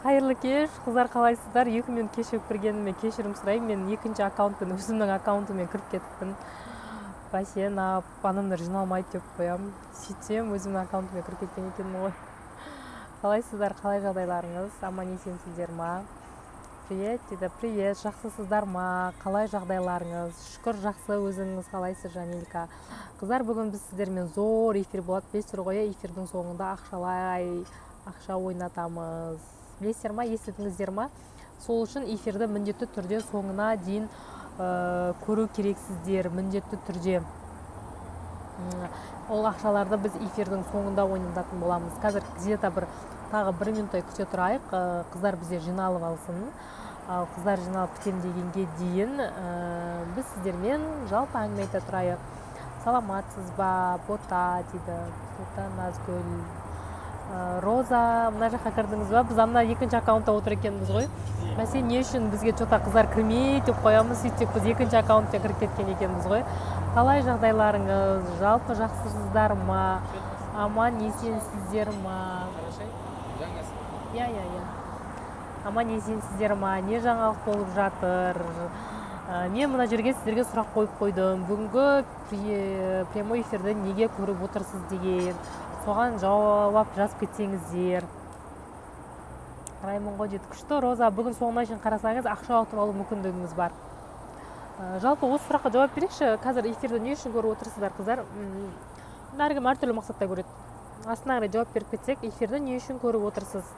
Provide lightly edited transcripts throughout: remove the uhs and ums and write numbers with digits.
Қайырлы кеш, қыздар, қалайсыздар? 2 минут кешігіп кіргеніме кешірім сұраймын. Мен екінші аккаунтпен, өзімнің аккаунтыммен кіріп кетіппін. Бәсе, адамдар жиналмайды деп қоямын. Сөйтсем, өзімнің аккаунтыма кіріп кеткен екенмін ғой. Қалайсыздар, қалай жағдайларыңыз? Аман есенсіздер ма? Привет дейді. Привет, жақсысыздар ма? Қалай жағдайларыңыз? Шүкір, жақсы, өзіңіз қалайсыз, Жанелька? Қыздар, бүгін біз сіздермен зор эфир болады. Білесіздер ғой, эфирдің соңында ақшалай ақша ойнатамыз. Білесіздер ма, естідіңіздер ма? Сол үшін эфирді міндетті түрде соңына дейін көру керексіздер, міндетті түрде. Ол ақшаларды біз эфирдің соңында ойнататын боламыз. Қазір где-то бір тағы 1 минуттай күте тұрайық, қыздар бізде жиналып алсын. Ал қыздар жиналып бітем дегенге дейін біз сіздермен жалпы әңгіме айта тұрайық. Саламатсыз ба, Бота дейді. Бота Назгүл. Роза, мына жаққа кірдіңіз ба? Біз ана екінші аккаунтта отыр екенбіз ғой. Мәселен, не үшін бізге что-то қыздар кірмейді деп қоямыз, сөйтсек біз екінші аккаунтта кіріп кеткен екенбіз ғой. Қалай жағдайларыңыз? Жалпы жақсысыздар ма? Аман есенсіздер ма? Иә, иә, иә. Аман есенсіздер ма? Не жаңалық болып жатыр? Мен мына жерге сіздерге сұрақ қойып қойдым. Бүгінгі прямой эфирді неге көріп отырсыз деген. Соған жауап жазып кетсеңіздер. Қараймын ғой дейді. Күшті, Роза, бүгін соңына шейін қарасаңыз, ақша ұтып алу мүмкіндігіңіз бар. Жалпы осы сұраққа жауап берейікші. Қазір эфирді не үшін көріп отырсыздар, қыздар? Әркім әртүрлі мақсатта көреді. Астына қарай жауап беріп кетсек, эфирді не үшін көріп отырсыз?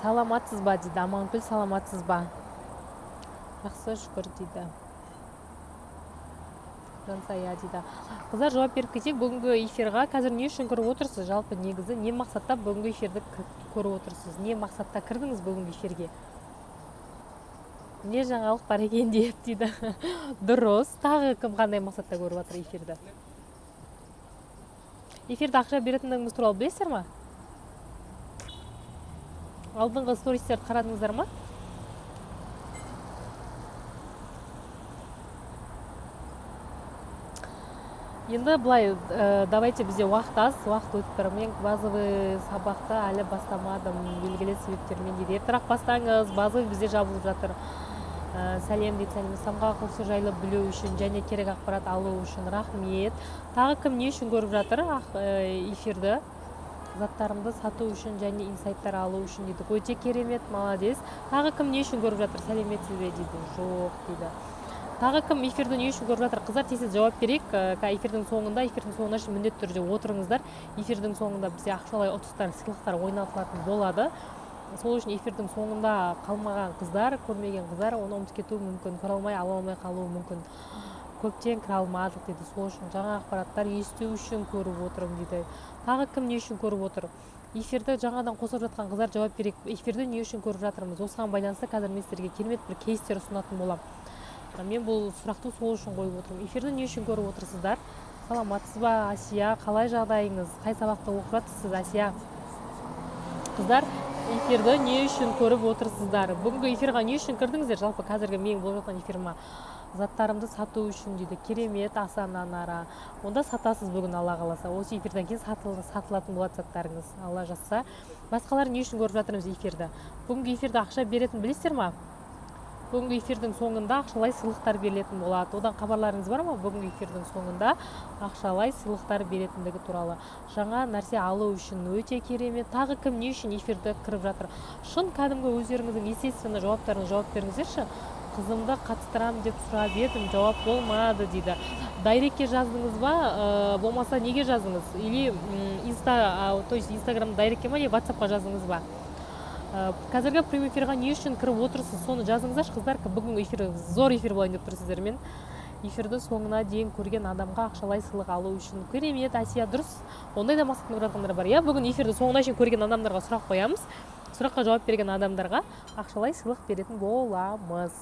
Саламатсыз ба дейді. Аманкүл, саламатсыз ба? Жақсы, шүкір дейді. Жансая дейді. Қыздар, жауап беріп кетейік бүгінгі эфирға. Қазір не үшін көріп отырсыз? Жалпы негізі не мақсатта бүгінгі эфирді көріп отырсыз? Не мақсатта кірдіңіз бүгінгі эфирге? Не жаңалық бар екен деп дейді. Дұрыс. Тағы кім қандай мақсатта көріп жатыр эфирді? Эфирді ақша беретіндігіміз туралы білесіздер ма? Алдыңғы стористерді қарадыңыздар ма? Енді былай, давайте, бізде уақыт аз, уақыт өтіп тұр. Мен базовый сабақты әлі бастамадым, белгілі себептермен дейді. Ертерек бастаңыз, базовый бізде жабылып жатыр. Сәлем дейді, сәлем. Самға курсы жайлы білу үшін және керек ақпарат алу үшін рахмет. Тағы кім не үшін көріп жатыр эфирді? Заттарымды сату үшін және инсайттар алу үшін дейді. Өте керемет, молодец. Тағы кім не үшін көріп жатыр? Сәлеметсіз бе дейді. Жоқ дейді. Тағы кім эфирді не үшін көріп жатыр? Қыздар, тез-тез жауап берейік. Эфирдің соңында, эфирдің соңына шейін міндетті түрде отырыңыздар. Эфирдің соңында бізде ақшалай ұтыстар, сыйлықтар ойнатылатын болады. Сол үшін эфирдің соңында қалмаған қыздар, көрмеген қыздар оны ұмытып кетуі мүмкін, көре алмай, ала алмай қалуы мүмкін. Көптен кіре алмадық дейді. Сол үшін жаңа ақпараттар есту үшін көріп отырмын дейді. Тағы кім не үшін көріп отыр? Эфирді жаңадан қосып жатқан қыздар жауап берейік. Эфирді не үшін көріп жатырмыз? Осыған байланысты қазір мен сіздерге керемет бір кейстер ұсынатын боламын. Мен бұл сұрақты сол үшін қойып отырмын. Эфирді не үшін көріп отырсыздар? Саламатсыз ба, Асия? Қалай жағдайыңыз? Қай сабақты оқып жатырсыз, Асия? Қыздар, эфирді не үшін көріп отырсыздар? Бүгінгі эфирға не үшін кірдіңіздер? Жалпы қазіргі менің болып жатқан эфиріме заттарымды сату үшін дейді. Керемет, Асан Анара. Онда сатасыз бүгін, Алла қаласа. Осы эфирден кейін сатылатын болады заттарыңыз, Алла жазса. Басқалар не үшін көріп жатырмыз эфирді? Бүгінгі эфирде ақша беретін білесіздер ма? Бүгінгі эфирдің соңында ақшалай сыйлықтар берілетін болады. Одан хабарларыңыз бар ма? Бүгінгі эфирдің соңында ақшалай сыйлықтар беретіндігі туралы. Жаңа нәрсе алу үшін, өте керемет. Тағы кім не үшін эфирді кіріп жатыр? Шын кәдімгі өздеріңіздің естественно жауаптарыңыз, жауап беріңіздерші. Қызымды қатыстырамын деп сұрап едім, жауап болмады дейді. Дайректке жаздыңыз ба? Болмаса неге жаздыңыз? Или инста, то есть Инстаграм дайректке ма, не WhatsAppқа жаздыңыз ба? Қазіргі прямой эфирға не үшін кіріп отырсыз, соны жазыңыздаршы, қыздар. Бүгінгі эфир зор эфир болайын деп тұр сіздермен. Эфирді соңына дейін көрген адамға ақшалай сыйлық алу үшін. Керемет, Әсия, дұрыс. Ондай да мақсатпен көріп жатқандар бар. Иә, бүгін эфирді соңына шейін көрген адамдарға сұрақ қоямыз. Сұраққа жауап берген адамдарға ақшалай сыйлық беретін боламыз.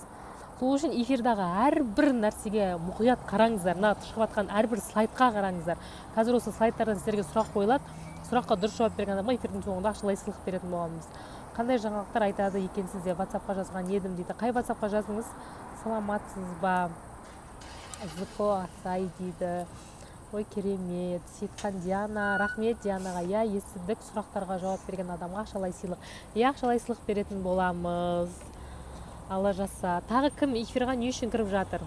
Сол үшін эфирдағы әрбір нәрсеге мұқият қараңыздар. Мына шығып жатқан әрбір слайдқа қараңыздар. Қазір осы слайдтардан сіздерге сұрақ қойылады. Сұраққа дұрыс жауап берген адамға эфирдің соңында ақшалай сыйлық беретін боламыз. Қандай жаңалықтар айтады екенсіз деп WhatsAppқа жазған едім дейді. Қай WhatsAppқа жаздыңыз? Саламатсыз ба, Зко Асай дейді. Ой, керемет! Сейітхан, Диана, рахмет Дианаға. Иә, естідік, сұрақтарға жауап берген адамға ақшалай сыйлық. Иә, ақшалай сыйлық беретін боламыз, Алла жазса. Тағы кім эфирға не үшін кіріп жатыр?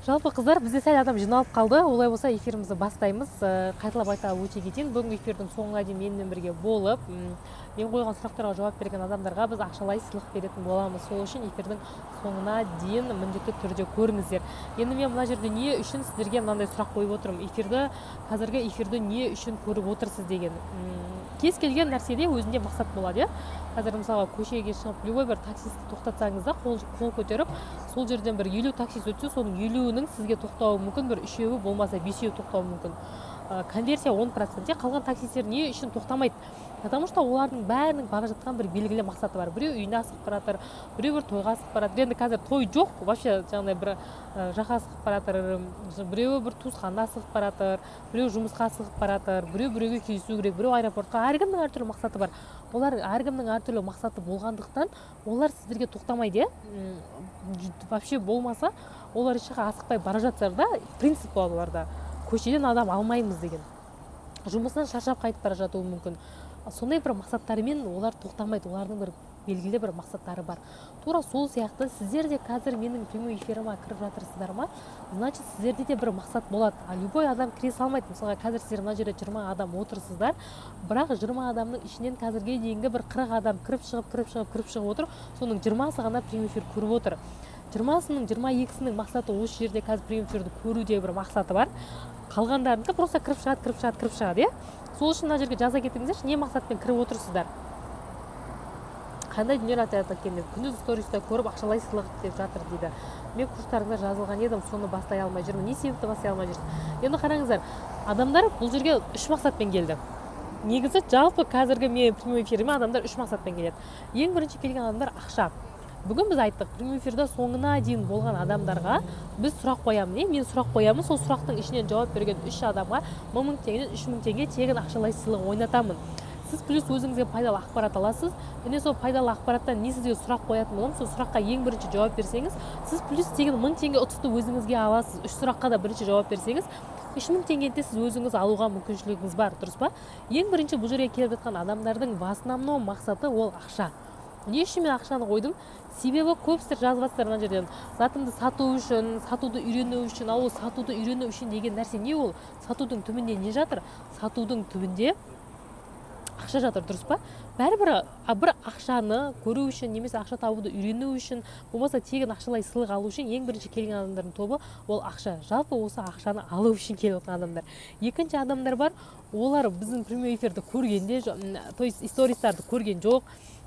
Жалпы, қыздар, бізде сәл адам жиналып қалды. Олай болса, эфирімізді бастаймыз. Қайталап айта өте кетейін: бүгінгі эфирдің соңына дейін менімен бірге болып, мен қойған сұрақтарға жауап берген адамдарға біз ақшалай сыйлық беретін боламыз. Сол үшін эфирдің соңына дейін міндетті түрде көріңіздер. Енді мен мына жерде не үшін сіздерге мынандай сұрақ қойып отырмын, эфирді, қазіргі эфирді не үшін көріп отырсыз деген. Кез келген нәрседе өзінде мақсат болады, иә. Қазір, мысалға, көшеге шығып, любой бір таксистті тоқтатсаңыз да, қол көтеріп, сол жерден бір 50 таксист өтсе, соның 50-інің сізге тоқтауы мүмкін бір үшеуі, болмаса бесеуі тоқтауы мүмкін. Конверсия 10%. Қалған таксисттер не үшін тоқтамайды? Потому что олардың бәрінің бара жатқан бір белгілі мақсаты бар. Біреу үйіне асығып бара жатыр, біреу бір тойға асығып бара жатыр, енді қазір той жоқ вообще, жаңағыдай бір жаққа асығып бара жатыр, біреуі бір туысқанына асығып бара жатыр, біреу жұмысқа асығып бара жатыр, біреу біреуге кездесу керек, біреу аэропортқа. Әркімнің әртүрлі мақсаты бар. Олар, әркімнің әртүрлі мақсаты болғандықтан, олар сіздерге тоқтамайды, иә. Вообще болмаса, олар еш жаққа асықпай бара жатса да, принцип болады оларда: көшеден адам алмаймыз деген. Жұмысынан шаршап қайтып бара жатуы мүмкін. Сондай бір мақсаттарымен олар тоқтамайды, олардың бір белгілі бір мақсаттары бар. Тура сол сияқты сіздер де қазір менің прямой эфиріма кіріп жатырсыздар ма, значит, сіздерде де бір мақсат болады. А любой адам кіре салмайды. Мысалға, қазір сіздер мына жерде 20 адам отырсыздар, бірақ 20 адамның ішінен қазірге дейінгі бір 40 адам кіріп шығып, кіріп шығып, кіріп шығып отыр. Соның 20-сы ғана прямой эфир көріп отыр. 20-сының, 22-сінің мақсаты осы жерде қазір прямой эфирді көруде бір мақсаты бар. Қалғандарынікі просто кіріп шығады, кіріп шығады, кіріп шығады, иә. Сол үшін мына жерге жаза кетіңіздерші, не мақсатпен кіріп отырсыздар, қандай дүниелер айтады екен деп. Күндіз сториста көріп, ақшалай сыйлық деп жатыр дейді. Мен курстарыңда жазылған едім, соны бастай алмай жүрмін. Не себепті бастай алмай жүрсіз? Енді қараңыздар, адамдар бұл жерге үш мақсатпен келді. Негізі, жалпы, қазіргі мен прямой эфиріме адамдар үш мақсатпен келеді. Ең бірінші келген адамдар — ақша. Бүгін біз айттық, прямой эфирде соңына дейін болған адамдарға біз сұрақ қоямын, не, мен сұрақ қоямын. Сол сұрақтың ішінен жауап берген үш адамға 1000 теңгеден 3000 теңге тегін ақшалай сыйлық ойнатамын. Сіз плюс өзіңізге пайдалы ақпарат аласыз және сол пайдалы ақпараттан не, сізге сұрақ қоятын боламын. Сол сұраққа ең бірінші жауап берсеңіз, сіз плюс тегін 1000 теңге ұтысты өзіңізге аласыз. Үш сұраққа да бірінші жауап берсеңіз, 3000 теңгені де сіз өзіңіз алуға мүмкіншілігіңіз бар, дұрыс па? Ең бірінші бұл жерге келіп жатқан адамдардың в основном мақсаты ол ақша. Не үшін мен ақшаны қойдым? Себебі көп сіздер жазып жатсыздар мына жерден: затымды сату үшін, сатуды үйрену үшін. Ал ол сатуды үйрену үшін деген нәрсе не? Ол сатудың түбінде не жатыр? Сатудың түбінде ақша жатыр, дұрыс па? Бәрібір бір ақшаны көру үшін немесе ақша табуды үйрену үшін, болмаса тегін ақшалай сыйлық алу үшін ең бірінші келген адамдардың тобы ол ақша. Жалпы, осы ақшаны алу үшін келіп отырған адамдар. Екінші адамдар бар, олар біздің прямой эфирді көрген де, то есть стористарды көрген жоқ.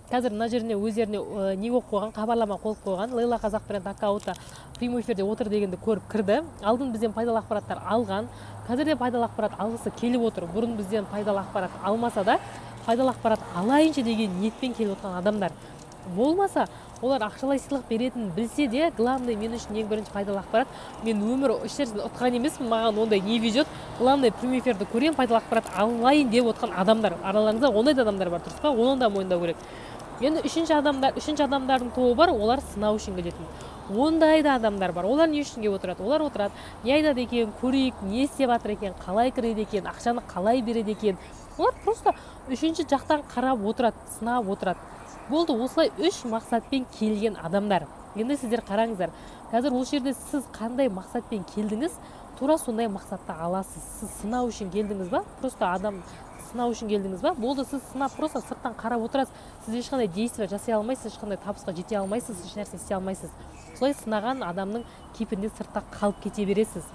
Қазір мына жеріне өздеріне не қойып қойған, хабарлама қойып қойған, «Лейла Қазақ бренд аккаунты прямой эфирде отыр» дегенді көріп кірді. Алдын бізден пайдалы ақпараттар алған, қазір де пайдалы ақпарат алғысы келіп отыр. Бұрын бізден пайдалы ақпарат алмаса да, пайдалы ақпарат алайыншы деген ниетпен келіп отырған адамдар. Болмаса, олар ақшалай сыйлық беретінін білсе де, главный мен үшін ең бірінші пайдалы ақпарат, мен өмір ешнәрседен ұтқан емеспін, маған ондай не везет, главный прямой эфирді көрейін, пайдалы ақпарат алайын деп отқан адамдар. Араларыңызда ондай да адамдар бар, дұрыс па? Оны да мойындау керек. Енді үшінші адамдар, үшінші адамдардың тобы бар, олар сынау үшін келетін. Ондай да адамдар бар. Олар не үшін келіп отырады? Олар отырады, не айтады екен, көрейік, не істеп жатыр екен, қалай кіреді екен, ақшаны қалай береді екен. Олар просто үшінші жақтан қарап отырады, сынап отырады, болды. Осылай үш мақсатпен келген адамдар. Енді сіздер қараңыздар, қазір осы жерде сіз қандай мақсатпен келдіңіз, тура сондай мақсатты аласыз. Сіз сынау үшін келдіңіз ба? Просто адам сынау үшін келдіңіз ба? Болды, сіз сынап, просто сырттан қарап отырасыз. Сіз ешқандай действие жасай алмайсыз, ешқандай табысқа жете алмайсыз, ешнәрсе істей алмайсыз. Солай сынаған адамның кейпінде сыртта қалып кете бересіз.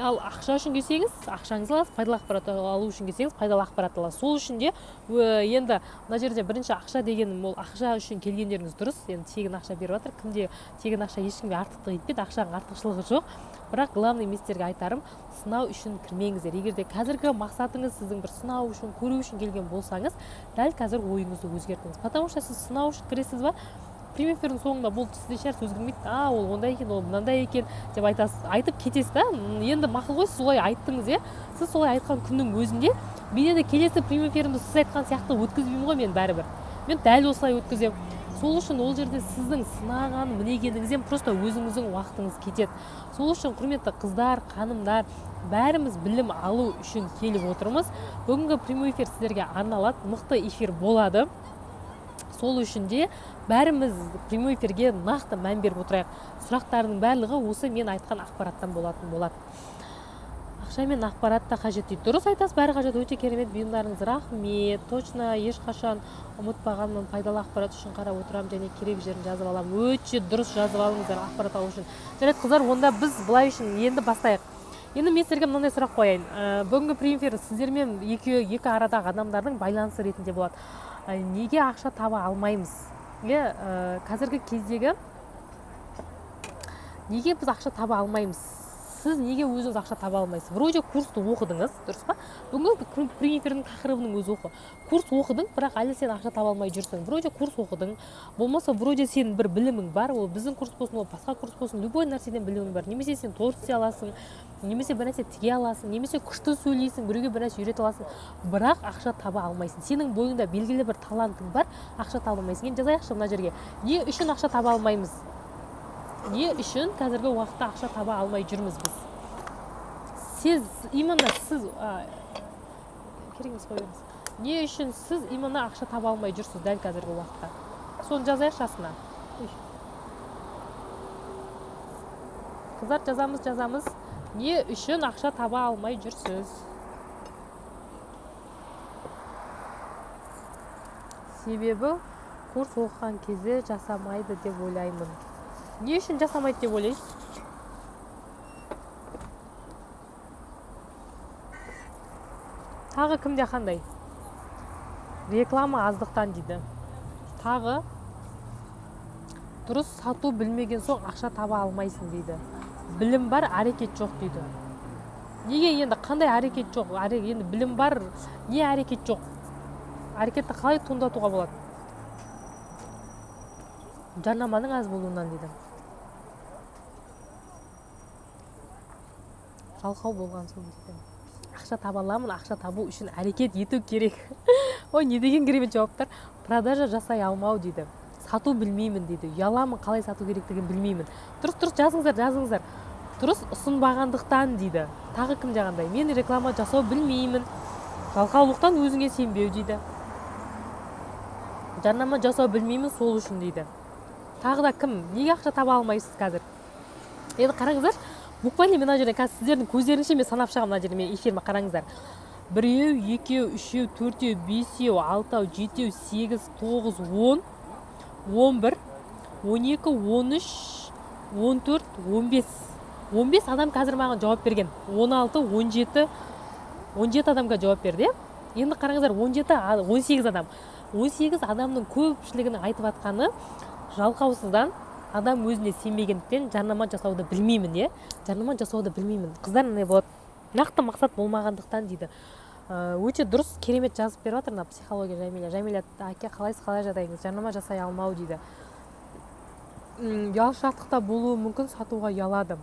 Ал ақша үшін келсеңіз, ақшаңызды аласыз, пайдалы ақпарат алу үшін келсеңіз, пайдалы ақпарат аласыз. Сол үшін де енді мына жерде бірінші ақша дегенім, ол ақша үшін келгендеріңіз дұрыс. Енді тегін ақша беріп жатыр, кімде тегін ақша, ешкімге артықтық етпейді, ақшаның артықшылығы жоқ. Бірақ главный мен сіздерге айтарым: сынау үшін кірмеңіздер. Егер де қазіргі мақсатыңыз сіздің бір сынау үшін, көру үшін келген болсаңыз, дәл қазір ойыңызды өзгертіңіз. Потому что сіз сынау үшін кіресіз ба, прямой эфирдің соңында болды, сізде ешнәрсе өзгермейді. «А, ол ондай екен, ол мынандай екен» деп айтасыз, айтып кетесіз да. Енді мақұл ғой, сіз солай айттыңыз, иә. Сіз солай айтқан күннің өзінде мен енді келесі прямой эфирімді сіз айтқан сияқты өткізбеймін ғой. Мен бәрібір, мен дәл осылай өткіземін. Сол үшін ол жерде сіздің сынаған, мінегеніңізден просто өзіңіздің уақытыңыз кетеді. Сол үшін, құрметті қыздар, ханымдар, бәріміз білім алу үшін келіп отырмыз. Бүгінгі прямой эфир сіздерге арналады, мықты эфир болады. Сол үшін де бәріміз прямой эфирге нақты мән беріп отырайық. Сұрақтардың барлығы осы мен айтқан ақпараттан болатын болады. Ақша мен ақпарат та қажет дейді. Дұрыс айтасыз, бәрі қажет. Өте керемет бұйымдарыңыз, рахмет. Точно, ешқашан ұмытпағанмын, пайдалы ақпарат үшін қарап отырамын және керек жерін жазып аламын. Өте дұрыс, жазып алыңыздар ақпарат алу үшін. Жарайды, қыздар, онда біз былай үшін енді бастайық. Енді мен сіздерге мынандай сұрақ қояйын. Бүгінгі прямой эфир сіздермен екі арадағы адамдардың байланысы ретінде болады. Неге ақша таба алмаймыз? Қазіргі кездегі неге біз ақша таба алмаймыз? Сіз неге өзіңіз ақша таба алмайсыз? Вроде курсты оқыдыңыз, дұрыс па? Бүгінгі прямой эфирдің тақырыбының өзі оқы. Курс оқыдың, бірақ әлі сен ақша таба алмай жүрсің. Вроде курс оқыдың, болмаса вроде сенің бір білімің бар, ол біздің курс болсын, ол басқа курс болсын, любой нәрседен білімің бар. Немесе сен торт істей аласың, немесе бір нәрсе тіге аласың, немесе күшті сөйлейсің, біреуге бір нәрсе үйрете аласың, бірақ ақша таба алмайсың. Сенің бойыңда белгілі бір талантың бар, ақша таба алмайсың. Енді жазайықшы мына жерге. Не үшін ақша таба алмаймыз? Не үшін қазіргі уақытта ақша таба алмай жүрміз біз? Сіз, именно сіз, керек емес, қоя беріңіз. Не үшін сіз именно ақша таба алмай жүрсіз дәл қазіргі уақытта? Соны жазайықшы астына. Қыздар, жазамыз, жазамыз. Не үшін ақша таба алмай жүрсіз? Себебі курс оқыған кезде жасамайды деп ойлаймын. Не үшін жасамайды деп ойлайсыз? Тағы кімде қандай? Реклама аздықтан дейді. Тағы дұрыс сату білмеген соң ақша таба алмайсың дейді. Білім бар, әрекет жоқ дейді. Неге енді қандай әрекет жоқ? Енді білім бар, не әрекет жоқ? Әрекетті қалай туындатуға болады? Жарнаманың аз болуынан дейді. Жалқау болған соң дейді. Ақша таба аламын, ақша табу үшін әрекет ету керек. Ой, не деген керемет жауаптар. Продажа жасай алмау дейді. Сату білмеймін дейді. Ұяламын, қалай сату керектігін білмеймін. Дұрыс, дұрыс, жазыңыздар, жазыңыздар. Дұрыс ұсынбағандықтан дейді. Тағы кім жағандай? Мен реклама жасау білмеймін. Жалқаулықтан өзіңе сенбеу дейді. Жарнама жасау білмеймін, сол үшін дейді. Тағы да кім? Неге ақша таба алмайсыз қазір? Енді қараңыздаршы, буквально мен мына жерде қазір сіздердің көздеріңізше мен санап шығамын мына жерде, мен эфиріме қараңыздар. Біреу, екеу, үшеу, төртеу, бесеу, алтау, жетеу, сегіз, тоғыз, он, он бір, он екі, он үш, он төрт, он бес. Он бес адам қазір маған жауап берген. Он алты, он жеті, он жеті адамға жауап берді, иә? Енді қараңыздар, он жеті, он сегіз адам. Он сегіз адамның көпшілігінің айтып жатқаны жалқаусыздан, адам өзіне сенбегендіктен жарнама жасауды білмеймін, иә? Жарнама жасауды білмеймін. Қыздар, мынандай болады. Нақты мақсат болмағандықтан дейді. Өте дұрыс, керемет жазып беріп жатыр мына психология Жәмиля. Жәмиля әке, қалайсыз, қалай жағдайыңыз? Жарнама жасай алмау дейді. Ұялшақтықта болуы мүмкін, сатуға ұялады.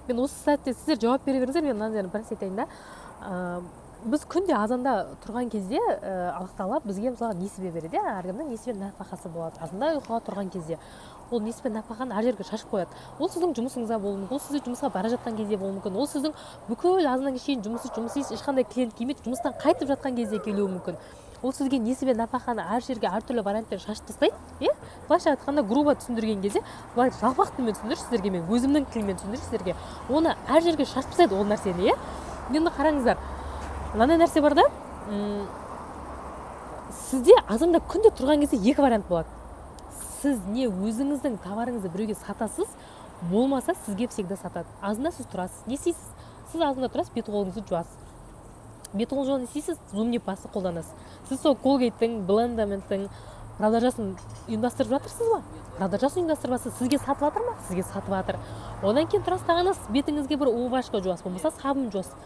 Мен осы сәтте сіздер жауап бере беріңіздер, мен мына жерде бір нәрсе айтайын да. Біз күнде азанда тұрған кезде, Аллах тағала бізге мысалға несібе береді, иә? Әркімнің несібе нәпақасы болады. Азанда ұйқыға тұрған кезде ол несібе нәпақаны әр жерге шашып қояды. Ол сіздің жұмысыңызда болуы мүмкін, ол сіздің жұмысқа бара жатқан кезде болуы мүмкін, ол сіздің бүкіл азаннан кешке дейін жұмыс істейсіз, жұмыс істейсіз, ешқандай клиент келмейді, жұмыстан қайтып жатқан кезде келуі мүмкін. Ол сізге несібе нәпақаны әр жерге әртүрлі вариантпен шашып тастайды, иә? Былайша айтқанда, грубо түсіндірген кезде, былай жалпақ тілмен түсіндірші сіздерге, мен өзімнің тіліммен түсіндірші сіздерге. Оны әр жерге шашып тастайды ол нәрсені, иә? Енді қараңыздар, мынандай нәрсе бар да, сізде азанда күнде тұрған кезде екі вариант болады. Сіз не өзіңіздің товарыңызды біреуге сатасыз, болмаса сізге всегда сатады. Азанда сіз тұрасыз, не істейсіз? Сіз азанда тұрасыз, бет қолыңызды жуасыз. Бет қолыңызды жуғанда не істейсіз? Зумни пасты қолданасыз. Сіз сол Колгейттің, Блендаментің продажасын ұйымдастырып жатырсыз ба? Продажасын ұйымдастырып жатырсыз. Сізге сатып жатыр ма? Сізге сатып жатыр. Одан кейін тұрасыз тағана бетіңізге бір умывашка жуасыз, болмаса сабын жуасыз.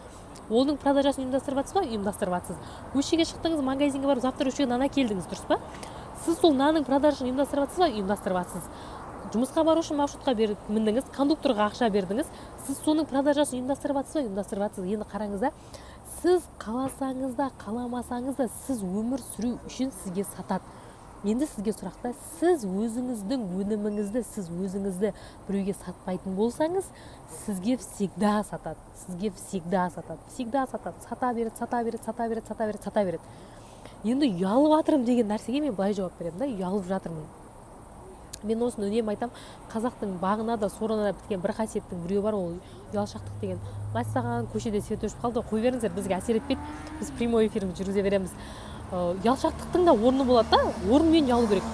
Оның продажасын ұйымдастырып жатсыз ба? Ұйымдастырып жатсыз. Көшеге шықтыңыз, магазинге барып, завтра үшке нан әкелдіңіз, дұрыс па? Сіз сол нанның продажасын ұйымдастырып жатсыз ба? Ұйымдастырып жатсыз. Жұмысқа бару үшін маршрутқа міндіңіз, кондукторға ақша бердіңіз. Сіз соның продажасын ұйымдастырып жатсыз ба? Ұйымдастырып жатсыз. Енді қараңыз да, сіз қаласаңыз да, қаламасаңыз да, сіз өмір сүру үшін сізге сатады. Енді сізге сұрақта, сіз өзіңіздің өніміңізді, сіз өзіңізді біреуге сатпайтын болсаңыз, сізге всегда сатады, сізге всегда сатады, всегда сатады, сата береді, сата береді, сата береді, сата береді, сата береді. Енді ұялып жатырмын деген нәрсеге мен былай жауап беремін да, ұялып жатырмын. Мен осыны үнемі айтамын, қазақтың бағына да сорына да біткен бір қасиеттің біреуі бар, ол ұялшақтық деген. Мәссаған, көшеде свет өшіп қалды, қой беріңіздер, бізге әсер етпейді, біз прямой эфирімізді жүргізе береміз. Ұялшақтықтың да орны болады да, орнымен ұялу керек.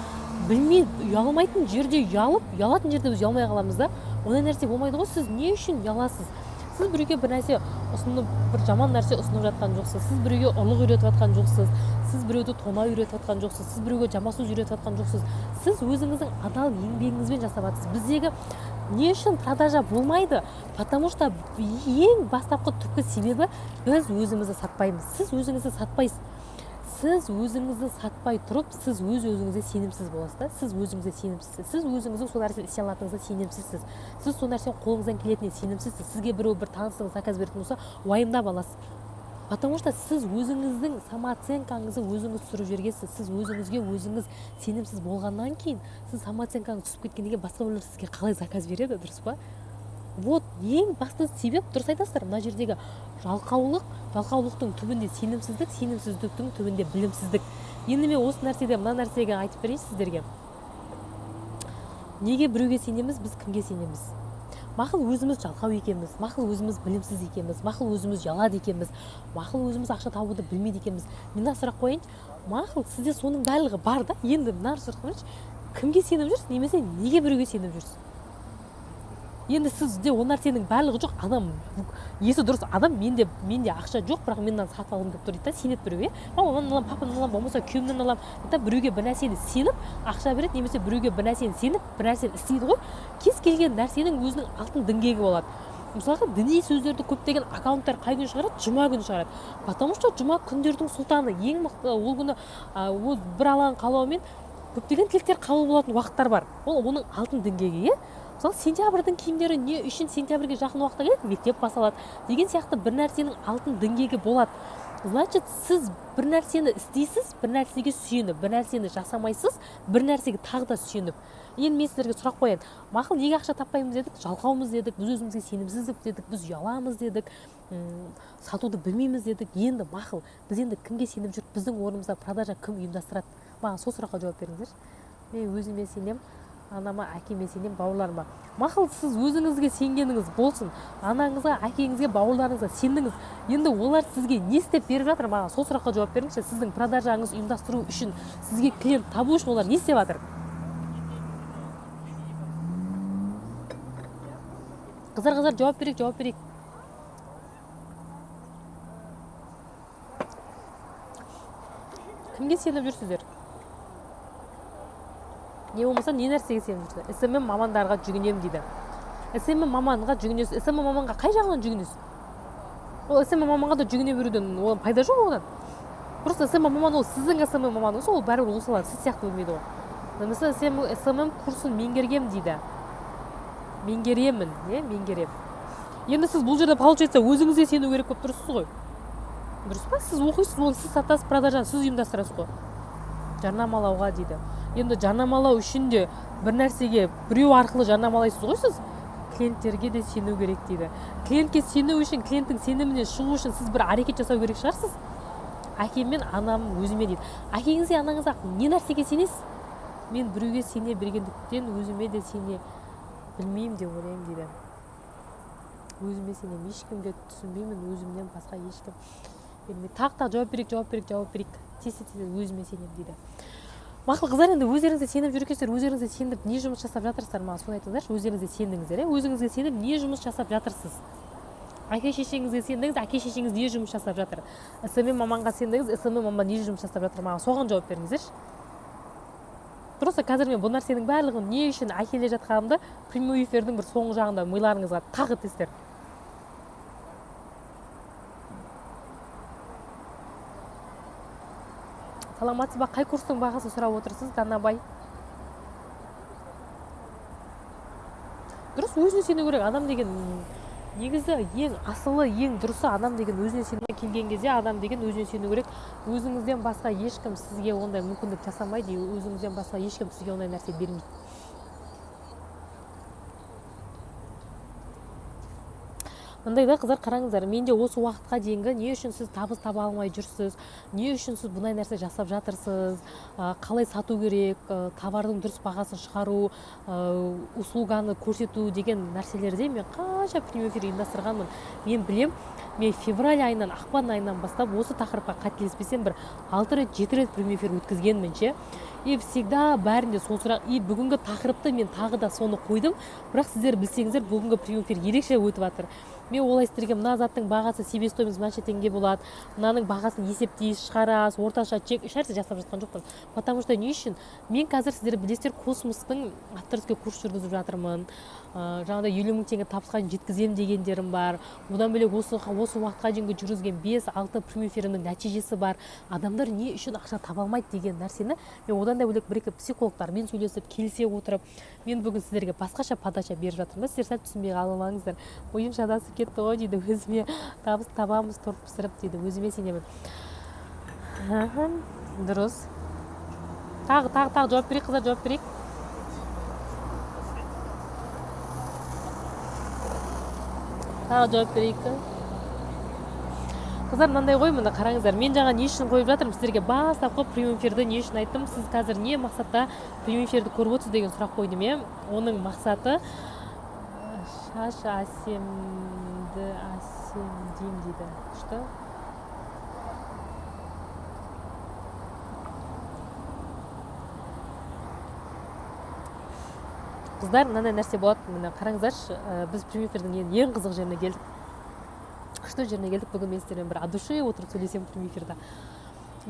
Білмей, ұялмайтын жерде ұялып, ұялатын жерде біз ұялмай қаламыз да, ондай нәрсе болмайды ғой. Сіз не үшін ұяласыз? Сіз біреуге бір нәрсе ұсынып, бір жаман нәрсе ұсынып жатқан жоқсыз, сіз біреуге ұрлық үйретіп жатқан жоқсыз, сіз біреуді тонау үйретіп жатқан жоқсыз, сіз біреуге жаман сөз үйретіп жатқан жоқсыз. Сіз өзіңіздің адал еңбегіңізбен жасап жатырсыз. Біздегі не үшін продажа болмайды? Потому что ең бастапқы түпкі себебі біз өзімізді сатпаймыз. Сіз өзіңізді сатпайсыз. Сіз өзіңізді сатпай тұрып, сіз өз өзіңізге сенімсіз боласыз да? Сіз өзіңізге сенімсізсіз. Сіз өзіңіздің сол нәрсені істей алатыныңызға сенімсізсіз. Сіз сол нәрсені қолыңыздан келетініне сенімсізсіз. Сізге біреу бір танысыңыз заказ беретін болса, уайымдап аласыз. Потому что сіз өзіңіздің самооценкаңызды өзіңіз түсіріп жібергенсіз. Сіз өзіңізге өзіңіз сенімсіз болғаннан кейін, сіз самооценкаңыз түсіп кеткеннен кейін басқа біреулер сізге қалай заказ береді, дұрыс па? Вот ең басты себеп, дұрыс айтасыздар, мына жердегі жалқаулық, жалқаулықтың түбінде сенімсіздік, сенімсіздіктің түбінде білімсіздік. Енді мен осы нәрседе мына нәрсеге айтып берейінші сіздерге. Неге біреуге сенеміз, біз кімге сенеміз? Мақұл өзіміз жалқау екенбіз, мақұл өзіміз білімсіз екенбіз, мақұл өзіміз ұялады екенбіз, мақұл өзіміз ақша табуды білмейді екенбіз. Мен мына сұрақ қояйыншы, мақұл сізде соның барлығы бар да, енді мына сұрақ қояйыншы, кімге сеніп жүрсіз немесе неге біреуге сеніп жүрсіз? Енді сізде ол нәрсенің барлығы жоқ, адам есі дұрыс адам, менде ақша жоқ, бірақ мен мынаны сатып алғым келіп тұр дейді да, сенеді біреуге. Мамамнан аламын, папамнан аламын, болмаса күйеуімнен аламын дейді да, біреуге бір нәрсені сеніп ақша береді немесе біреуге бір нәрсені сеніп бір нәрсені істейді ғой. Кез келген нәрсенің өзінің алтын діңгегі болады. Мысалға, діни сөздерді көптеген аккаунттар қай күні шығарады? Жұма күні шығарады. Потому что жұма күндердің сұлтаны, ең мықты ол күні, ол бір Алланың қалауымен көптеген тілектер қабыл болатын уақыттар бар. Ол оның алтын діңгегі, иә? Мысалы, сентябрьдің киімдері не үшін сентябрьге жақын уақытта келеді? Мектеп басталады деген сияқты бір нәрсенің алтын діңгегі болады. Значит, сіз бір нәрсені істейсіз, бір нәрсеге сүйеніп, бір нәрсені жасамайсыз, бір нәрсеге тағы да сүйеніп. Енді мен сіздерге сұрақ қояйын. Мақұл, неге ақша таппаймыз дедік, жалқаумыз дедік, біз өзімізге сенімсіздік дедік, біз ұяламыз дедік, сатуды білмейміз дедік. Енді мақұл, біз енді кімге сеніп жүріп, біздің орнымызда продажа кім ұйымдастырады? Маған сол сұраққа жауап беріңіздерші. Мен өзіме сенемін, анама, әкеме сенемін, бауырларыма. Мақұл, сіз өзіңізге сенгеніңіз болсын, анаңызға, әкеңізге, бауырларыңызға сендіңіз. Енді олар сізге не істеп беріп жатыр? Маған сол сұраққа жауап беріңізші. Сіздің продажаңызды ұйымдастыру үшін, сізге клиент табу үшін олар не істеп жатыр? Қыздар, қыздар, жауап берейік, жауап берейік. Кімге сеніп жүрсіздер? Не болмаса не нәрсеге сеніп жүрсіздер? СММ мамандарға жүгінемін дейді. СММ маманға жүгінесіз. СММ маманға қай жағынан жүгінесіз? Ол СММ маманға да жүгіне беруден одан пайда жоқ одан. Просто СММ маман ол сіздің СММ маманыңыз, ол бәрібір ол салады, сіз сияқты білмейді ғой. Немесе СММ курсын меңгергем дейді. Меңгеремін, не? Меңгерем. Енді сіз бұл жерде получается өзіңізге сену керек болып тұрсыз ғой. Дұрыс па? Сіз оқисыз, оны сіз сатасыз, продажаны сіз ұйымдастырасыз ғой. Жарнамалауға дейді. Енді жарнамалау үшін де бір нәрсеге біреу арқылы жарнамалайсыз ғой сіз. Клиенттерге де сену керек дейді. Клиентке сену үшін, клиенттің сеніміне шығу үшін сіз бір әрекет жасау керек шығарсыз. Әкем мен анам өзіме дейді. Әкеңізге, анаңызға не нәрсеге сенесіз? Мен біреуге сене бергендіктен өзіме де сене білмеймін деп ойлаймын дейді. Өзіме сенемін, ешкімге түсінбеймін, өзімнен басқа ешкім бермейді. Тағы тағы жауап берейік, жауап берейік, жауап берейік. Тез, тез, тез, өзіме сенемін дейді. Мақұл, қыздар, енді өздеріңізге сеніп жүр екенсіздер, өздеріңізге сеніп не жұмыс жасап жатырсыздар, маған соны айтыңыздаршы. Өздеріңізге сендіңіздер, иә? Өзіңізге сеніп не жұмыс жасап жатырсыз? Әке шешеңізге сендіңіз, әке шешеңіз не жұмыс жасап жатыр? СММ маманға сендіңіз, СММ маман не жұмыс жасап жатыр? Маған соған жауап беріңіздерші. Просто қазір мен бұл нәрсенің барлығын не үшін әкеле жатқанымды прямой эфирдің бір соңғы жағында миларыңызға тағы тестер. Саламатсыз ба? Қай курстың бағасын сұрап отырсыз, Данабай? Дұрыс, өзіне сену керек. Адам деген Негізі ең асылы, ең дұрысы, адам деген өзіне сену. Келген кезде адам деген өзіне сену керек. Өзіңізден басқа ешкім сізге ондай мүмкіндік жасамайды, өзіңізден басқа ешкім сізге ондай нәрсе бермейді. Мындай да, қыздар, қараңыздар, менде осы уақытқа дейінгі не үшін сіз табыс таба алмай жүрсіз, не үшін сіз бұндай нәрсе жасап жатырсыз, қалай сату керек, товардың дұрыс бағасын шығару, услуганы көрсету деген нәрселерде мен қанша прямой эфир ұйымдастырғанмын. Мен білем, мен февраль айынан, ақпан айынан бастап осы тақырыпқа қателеспесем бір 6 рет, 7 рет прямой эфир өткізгенмін ше. И всегда бәрінде сол сұрақ. И бүгінгі тақырыпты мен тағы да соны қойдым, бірақ сіздер білсеңіздер, бүгінгі прямой эфир ерекше өтіп жатыр. Мен олай сіздерге мына заттың бағасы, себестоимость мынанша теңге болады, мынаның бағасын есептейсіз, шығарасыз, орташа чек, ешнәрсе жасап жатқан жоқпын. Потому что не үшін? Мен қазір, сіздер білесіздер, космостың авторский курс жүргізіп жатырмын. Жаңағыдай 50 000 теңге табысқа жеткіземін дегендерім бар. Одан бөлек осы уақытқа дейінгі жүргізген 5-6 прямой эфирімнің нәтижесі бар. Адамдар не үшін ақша таба алмайды деген нәрсені мен одан да бөлек бір екі психологтармен сөйлесіп, келісе отырып, мен бүгін сіздерге басқаша подача беріп жатырмын да. Сіздер сәл түсінбей қалмаңыздар. Ойым шатасып кетті ғой дейді. Өзіме табыс табамыз торт пісіріп дейді. Өзіме сенемін. Дұрыс. Тағы, тағы, тағы жауап берейік, қыздар, жауап берейік. Тағы жауап берейік. Қыздар, мынандай ғой, міне, қараңыздар, мен жаңа не үшін қойып жатырмын сіздерге бастапқы прямой эфирді, не үшін айттым, сіз қазір не мақсатта прямой эфирді көріп отырсыз деген сұрақ қойдым, иә. Оның мақсаты шаш әсемді, әсемдеймін дейді. Күшті. Қыздар, мынандай нәрсе болады, міне, қараңыздаршы, біз прямой эфирдің ең қызық жеріне келдік, күшті жеріне келдік. Бүгін мен сіздермен бір от души отырып сөйлесемін прямой эфирде.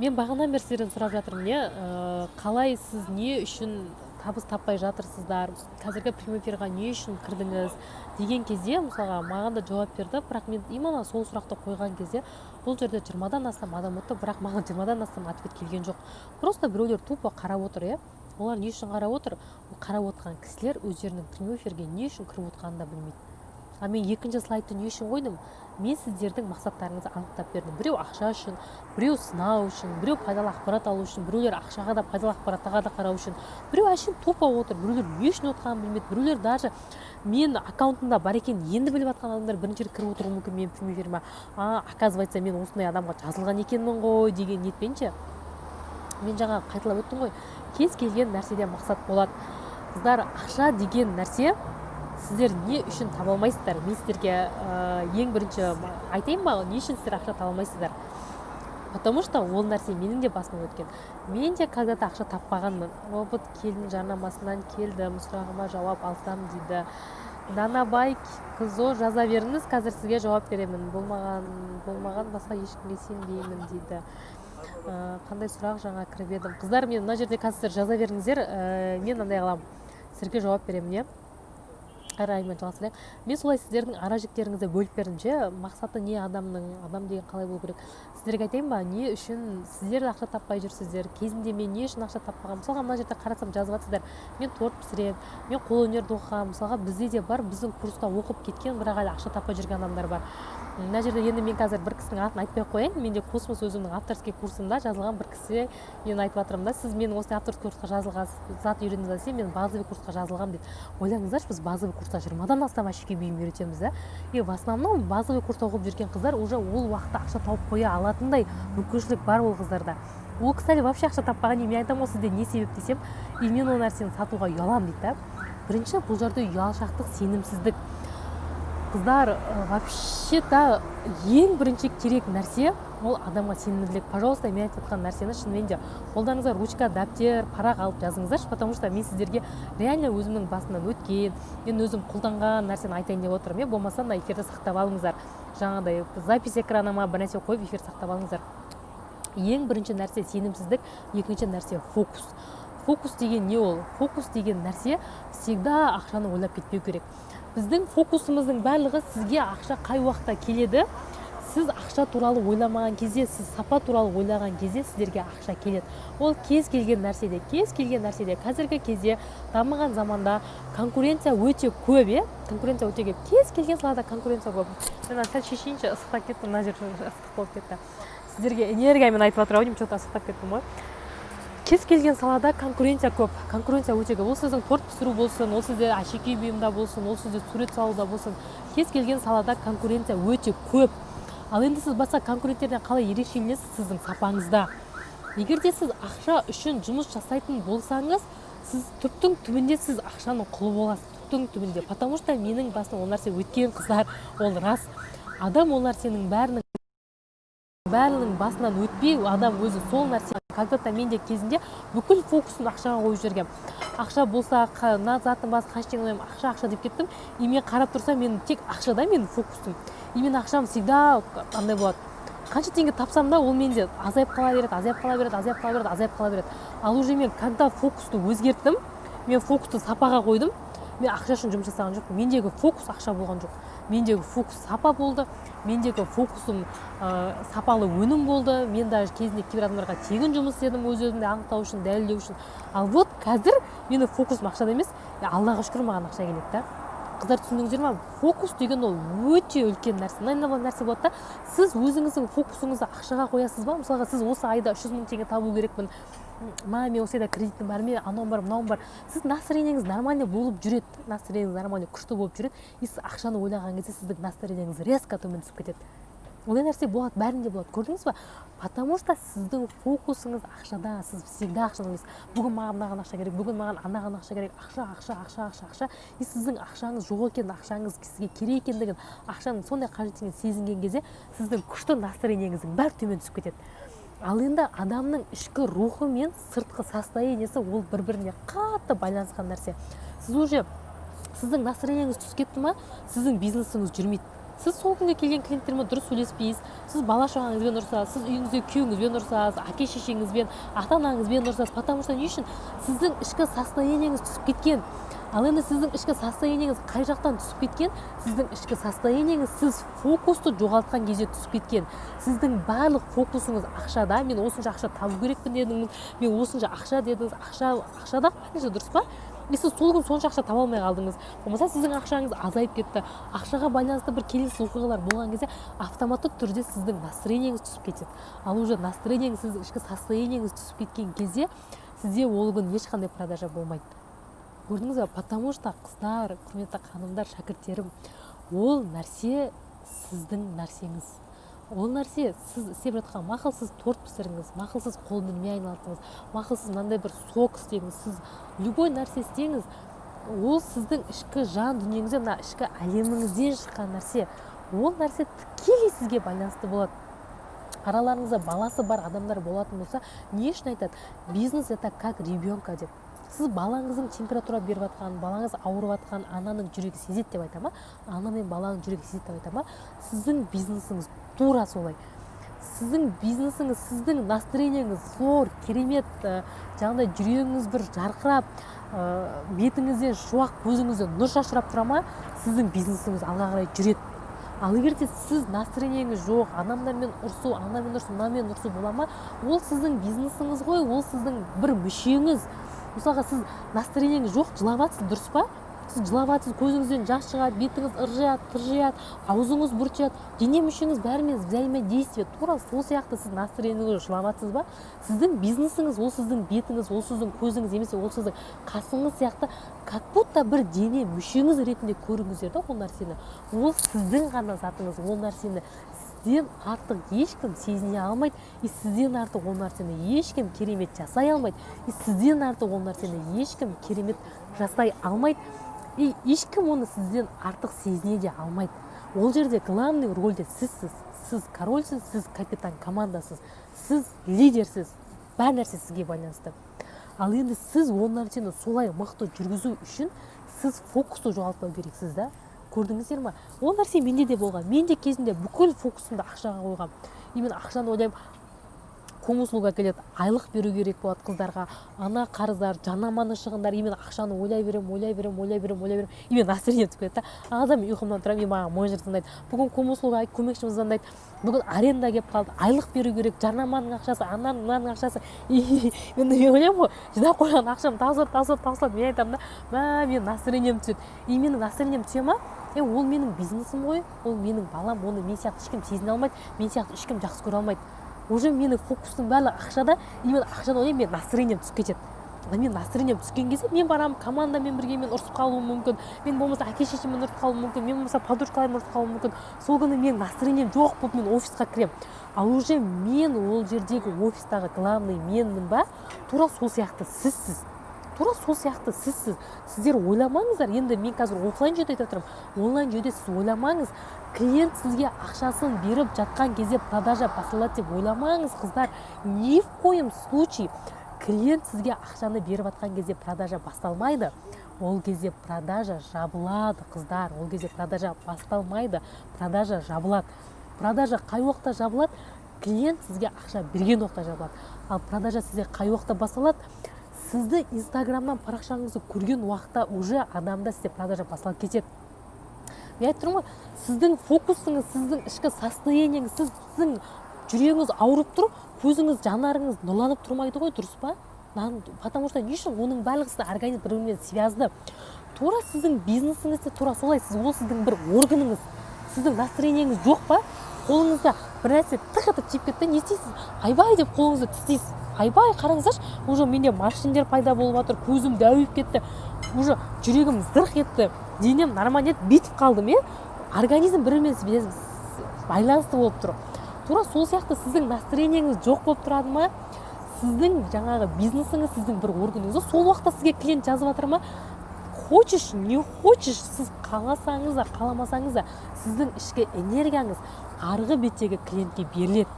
Мен бағанадан бері сіздерден сұрап жатырмын, иә, қалай сіз не үшін табыс таппай жатырсыздар, қазіргі прямой эфирға не үшін кірдіңіз деген кезде, мысалға, маған да жауап берді. Бірақ мен именно сол сұрақты қойған кезде бұл жерде 20-дан астам адам отыр, бірақ маған 20-дан астам ответ келген жоқ. Просто біреулер тупо қарап отыр, иә. Олар не үшін қарап отыр? Ол қарап отырған кісілер өздерінің прямой эфирге не үшін кіріп отырғанын да білмейді. А мен екінші слайдты не үшін қойдым? Мен сіздердің мақсаттарыңызды анықтап бердім. Біреу ақша үшін, біреу сынау үшін, біреу пайдалы ақпарат алу үшін, біреулер ақшаға да, пайдалы ақпараттарға да қарау үшін, біреу әшейін тупо отыр, біреулер не үшін отырғанын білмейді, біреулер даже мен аккаунтымда бар екенін енді біліп жатқан адамдар бірінші рет кіріп отыруы мүмкін менің прямой эфиріме. А оказывается, мен осындай адамға жазылған екенмін ғой деген ниетпен ше. Мен жаңа қайталап өттім ғой, кез келген нәрседе мақсат болады. Қыздар, ақша деген нәрсе сіздер не үшін таба алмайсыздар? Мен сіздерге ең бірінші айтайын ба, не үшін сіздер ақша таба алмайсыздар? Потому что ол нәрсе менің де басымнан өткен. Мен де когда-то ақша таппағанмын. Робот келін жарнамасынан келдім, сұрағыма жауап алсам дейді. Данабай Кызо, жаза беріңіз, қазір сізге жауап беремін. Болмаған, болмаған, басқа ешкімге сенбеймін дейді. Қандай сұрақ, жаңа кіріп едім. Қыздар, мен мына жерде қазір сіздер жаза беріңіздер, мен мынандай қыламын, сіздерге жауап беремін, иә. Әрі әңгімені жалғастырайық. Мен солай сіздердің ара жіктеріңізді бөліп бердім ше. Мақсаты не адамның, адам деген қалай болу керек? Сіздерге айтайын ба, не үшін сіздер ақша таппай жүрсіздер? Кезінде мен не үшін ақша таппағанмын? Мысалға, мына жерде қарасам, жазып жатсыздар: мен торт пісіремін, мен қолөнерді оқығанмын. Мысалға, бізде де бар, біздің курста оқып кеткен, бірақ әлі ақша таппай жүрген адамдар бар мына жерде. Енді мен қазір бір кісінің атын айтпай ақ қояйын. Менде космос өзімнің авторский курсымда жазылған бір кісі, мен айтып жатырмын да, сіз менің осындай авторский курсқа жазылған, зат үйрендіңіз десе, мен базовый курсқа жазылғанмын дейді. Ойлаңыздаршы, біз базовый курста 20-дан астам әшекей бұйым үйретеміз да. И в основном базовый курста оқып жүрген қыздар уже ол уақытта ақша тауып қоя алатындай мүмкіншілік бар ол қыздарда. Ол кісі әлі вообще ақша таппаған. И мен айтамын ғой, сізде не себеп десем, и мен ол нәрсені сатуға ұяламын дейді да. Бірінші бұл жерде ұялшақтық, сенімсіздік. Қыздар, вообще то ең бірінші керек нәрсе ол адамға сенімділік. Пожалуйста, мен айтып жатқан нәрсені шынымен де қолдарыңызға ручка, дәптер, парақ алып жазыңыздаршы, потому что мен сіздерге реально өзімнің басымнан өткен, мен өзім қолданған нәрсені айтайын деп отырмын, иә. Болмаса мына эфирді сақтап алыңыздар, жаңағыдай запись экрана ма, бір нәрсе қойып, эфир сақтап алыңыздар. Ең бірінші нәрсе сенімсіздік, екінші нәрсе фокус. Фокус деген не ол? Фокус деген нәрсе всегда ақшаны ойлап кетпеу керек. Біздің фокусымыздың барлығы сізге ақша қай уақытта келеді, Сіз ақша туралы ойламаған кезде, сіз сапа туралы ойлаған кезде сіздерге ақша келеді. Ол кез келген нәрседе, кез келген нәрседе. Қазіргі кезде, дамыған заманда конкуренция өте көп, иә, конкуренция өте көп. Кез келген салада конкуренция көп. Мен мына сәл шешейінші, ыстықтап кетті, мына жер ыстық болып кетті. Сіздерге энергиямен айтып жатыр ау деймін, че-то ыстықтап кеттім ғой. Кез келген салада конкуренция көп, конкуренция өте көп. Ол сіздің торт пісіру болсын, ол сізде әшекей бұйымда болсын, ол сізде сурет салуда болсын, кез келген салада конкуренция өте көп. Ал енді сіз басқа конкуренттерден қалай ерекшеленесіз? Сіздің сапаңызда. Егер де сіз ақша үшін жұмыс жасайтын болсаңыз, сіз түптің түбінде сіз ақшаның құлы боласыз, түптің түбінде. Потому что менің басымнан ол нәрсе өткен, қыздар, ол рас. Адам ол нәрсенің бәрінің басынан өтпей, адам өзі сол нәрсе. Когда-то мен де кезінде бүкіл фокусын ақшаға қойып жібергенмін. Ақша болса, мына заттың басы қанша теңге, ақша, ақша деп кеттім. И мен қарап тұрсам, мен тек ақшада, менің фокусым. И менің ақшам всегда андай болады: қанша теңге тапсам да, ол менде азайып қала береді, азайып қала береді, азайып қала береді, азайып қала береді. Ал уже мен когда фокусты өзгерттім, мен фокусты сапаға қойдым. Мен ақша үшін жұмыс жасаған жоқпын, мендегі фокус ақша болған жоқ, мендегі фокус сапа болды. Мендегі фокусым сапалы өнім болды. Мен даже кезінде кейбір адамдарға тегін жұмыс істедім, өз өзімді анықтау үшін, дәлелдеу үшін. Ал вот қазір менің фокусым ақшада емес. Аллаға шүкір, маған ақша келеді да. Қыздар, түсіндіңіздер ма? Фокус деген ол өте үлкен нәрсе. Мынандай нәрсе болады да: сіз өзіңіздің фокусыңызды ақшаға қоясыз ба? Мысалға, сіз осы айда 300 000 теңге табу керекпін ма, мен осы айда кредитім бар, мен анауым бар, мынауым бар. Сіз настроениеңіз нормальный болып жүреді, настроениеңіз нормальный, күшті болып жүреді. И сіз ақшаны ойлаған кезде сіздің настроениеңіз резко төмен түсіп кетеді. Ондай нәрсе болады, бәрінде болады, көрдіңіз ба? Потому что сіздің фокусыңыз ақшада. Сіз всегда ақшаны ойлайсыз: бүгін маған мынаған ақша керек, бүгін маған анаған ақша керек, ақша, ақша, ақша, ақша, ақша. И сіздің ақшаңыз жоқ екенін, ақшаңыз сізге керек екендігін, ақшаның сондай қажет екенін сезінген кезде сіздің күшті настроениеңіздің бәрі төмен түсіп кетеді. Ал енді адамның ішкі рухы мен сыртқы состояниесі, ол бір біріне қатты байланысқан нәрсе. Сіз уже, сіздің настроениеңіз түсіп кетті ма, сіздің бизнесіңіз жүрмейді. Сіз сол күнге келген клиенттермен дұрыс сөйлеспейсіз, сіз бала шағаңызбен ұрысасыз, сіз үйіңізде күйеуіңізбен ұрысасыз, әке шешеңізбен, ата анаңызбен ұрысасыз. Потому что не үшін? Сіздің ішкі состояниеңіз түсіп кеткен. Ал енді сіздің ішкі состояниеңіз қай жақтан түсіп кеткен? Сіздің ішкі состояниеңіз сіз фокусты жоғалтқан кезде түсіп кеткен. Сіздің барлық фокусыңыз ақшада. Мен осынша ақша табу керекпін дедіңіз, мен осынша ақша дедіңіз, ақша ақшада қанша, дұрыс па? И сіз сол күн сонша ақша таба алмай қалдыңыз, болмаса сіздің ақшаңыз азайып кетті, ақшаға байланысты бір келеңсіз оқиғалар болған кезде автоматты түрде сіздің настроениеңіз түсіп кетеді. Ал уже настроениеңіз, сіздің ішкі состояниеңіз түсіп кеткен кезде сізде ол күн ешқандай продажа болмайды, көрдіңіз ба? Потому что, қыздар, құрметті ханымдар, шәкірттерім, ол нәрсе сіздің нәрсеңіз. Ол нәрсе сіз істеп жатқан, мақұл, сіз торт пісіріңіз, мақұл, сіз қолөнермен айналысыңыз, мақұл, сіз мынандай бір сок істеңіз, сіз любой нәрсе істеңіз, ол сіздің ішкі жан дүниеңізде, мына ішкі әлеміңізден шыққан нәрсе. Ол нәрсе тікелей сізге байланысты болады. Араларыңызда баласы бар адамдар болатын болса, не үшін айтады: «Бизнес — это как ребенка» деп? Сіз балаңыздың температура беріп жатқанын, балаңыз ауырып жатқанын ананың жүрегі сезеді деп айта ма? Ана мен баланың жүрегі сезеді деп айта ма? Сіздің бизнесіңіз тура солай. Сіздің бизнесіңіз, сіздің настроениеңіз зор, керемет, жаңағыдай жүрегіңіз бір жарқырап, бетіңізден шуақ, көзіңізден нұр шашырап тұра ма, сіздің бизнесіңіз алға қарай жүреді. Ал егер де сіз настроениеңіз жоқ, анаммен ұрсу, анамен ұрсу, мынамен ұрсу бола ма, ол сіздің бизнесіңіз ғой, ол сіздің бір мүшеңіз. Мысалға, сіз настроениеңіз жоқ, жылап жатсыз, дұрыс па? Сіз жылап жатсыз, көзіңізден жас шығады, бетіңіз ыржияды, тыржияды, аузыңыз бұртияды, дене мүшеңіз бәрімен взаимодействие. Тура сол сияқты сіз настроениеңіз, жылап жатсыз ба, сіздің бизнесіңіз ол сіздің бетіңіз, ол сіздің көзіңіз немесе ол сіздің қасыңыз сияқты, как будто бір дене мүшеңіз ретінде көріңіздер да ол нәрсені. Ол сіздің ғана затыңыз. Ол нәрсені сізден артық ешкім сезіне алмайды, и сізден артық ол нәрсені ешкім керемет жасай алмайды, и сізден артық ол нәрсені ешкім керемет жасай алмайды, и ешкім оны сізден артық сезіне де алмайды. Ол жерде главный рольде сізсіз. Сіз корольсіз, сіз капитан командасыз, сіз лидерсіз, бәр нәрсе сізге байланысты. Ал енді сіз ол нәрсені солай мықты жүргізу үшін сіз фокусты жоғалтпау керексіз да, көрдіңіздер ма? Ол нәрсе менде де болған. Мен де кезінде бүкіл фокусымды ақшаға қойғанмын. Именно ақшаны ойлаймын. Комуслуга келеді, айлық беру керек болады қыздарға, ана қарыздар, жарнаманың шығындары. И мен ақшаны ойлай беремін, ойлай беремін, ойлай беремін, ойлай беремін, и мен настроение түсіп кетеді да. Азан мен ұйқымнан тұрамын, и маған менеджер звондайды: бүгін комуслуга, көмекшім звондайды, бүгін аренда келіп қалды, айлық беру керек, жарнаманың ақшасы, ананың, мынаның ақшасы. И мен ойлаймын ғой, жинап қойған ақшам таусылады, таусылады, таусылады. Мен айтамын да: мә, менің настроением түседі. И менің настроением түсе ма, е, ол менің бизнесім ғой, ол менің балам, оны мен сияқты ешкім сезіне алмайды, мен сияқты ешкім жақсы көре алмайды. Уже менің фокустың барлығы ақшада, и мен ақшаны ойлаймын, менің настроением түсіп кетеді. А мен настроением түскен кезде мен барамын, командамен бірге мен ұрысып қалуым мүмкін, мен болмаса әке шешеммен ұрысып қалуым мүмкін, мен болмаса подружкаларыммен ұрысып қалуым мүмкін. Сол күні менің настроением жоқ болып, мен офисқа кіремін. Ал уже мен ол жердегі офистағы главный менмін ба? Тура сол сияқты сізсіз, тура сол сияқты сізсіз. Сіздер ойламаңыздар, енді мен қазір офлайн жүйеде айтып жатырмын, онлайн жүйеде сіз ойламаңыз, клиент сізге ақшасын беріп жатқан кезде продажа басталады деп ойламаңыз, қыздар. Ни в коем случае клиент сізге ақшаны беріп жатқан кезде продажа басталмайды. Ол кезде продажа жабылады, қыздар. Ол кезде продажа басталмайды, продажа жабылады. Продажа қай уақытта жабылады? Клиент сізге ақша берген уақытта жабылады. Ал продажа сізде қай уақытта басталады? Сізді Инстаграмнан, парақшаңызды көрген уақытта уже адамда, сізде продажа басталып кетеді. Мен айтып тұрмын ғой, сіздің фокусыңыз, сіздің ішкі состояниеңіз, сіздің жүрегіңіз ауырып тұр, көзіңіз, жанарыңыз нұрланып тұрмайды ғой, дұрыс па? Потому что не үшін? Оның барлығы сіздің организм бір бірімен связаны. Тура сіздің бизнесіңіз де тура солай, сіз, ол сіздің бір органыңыз. Сіздің настроениеңіз жоқ па, қолыңызда бір нәрсе тық етіп тиіп кетті, не істейсіз? «Айбай» деп қолыңызды тістейсіз. Айбай, қараңыздаршы, уже менде морщиндер пайда болып жатыр, көзім дәуіп кетті, уже жүрегім зырқ етті, денем нормально еді, бүйтіп қалдым, иә. Организм бір бірімен байланысты болып тұр. Тура сол сияқты сіздің настроениеңіз жоқ болып тұрады ма, сіздің жаңағы бизнесіңіз сіздің бір органыңыз. Сол уақытта сізге клиент жазып жатыр ма, хочешь не хочешь, сіз қаласаңыз да, қаламасаңыз да, сіздің ішкі энергияңыз арғы беттегі клиентке беріледі.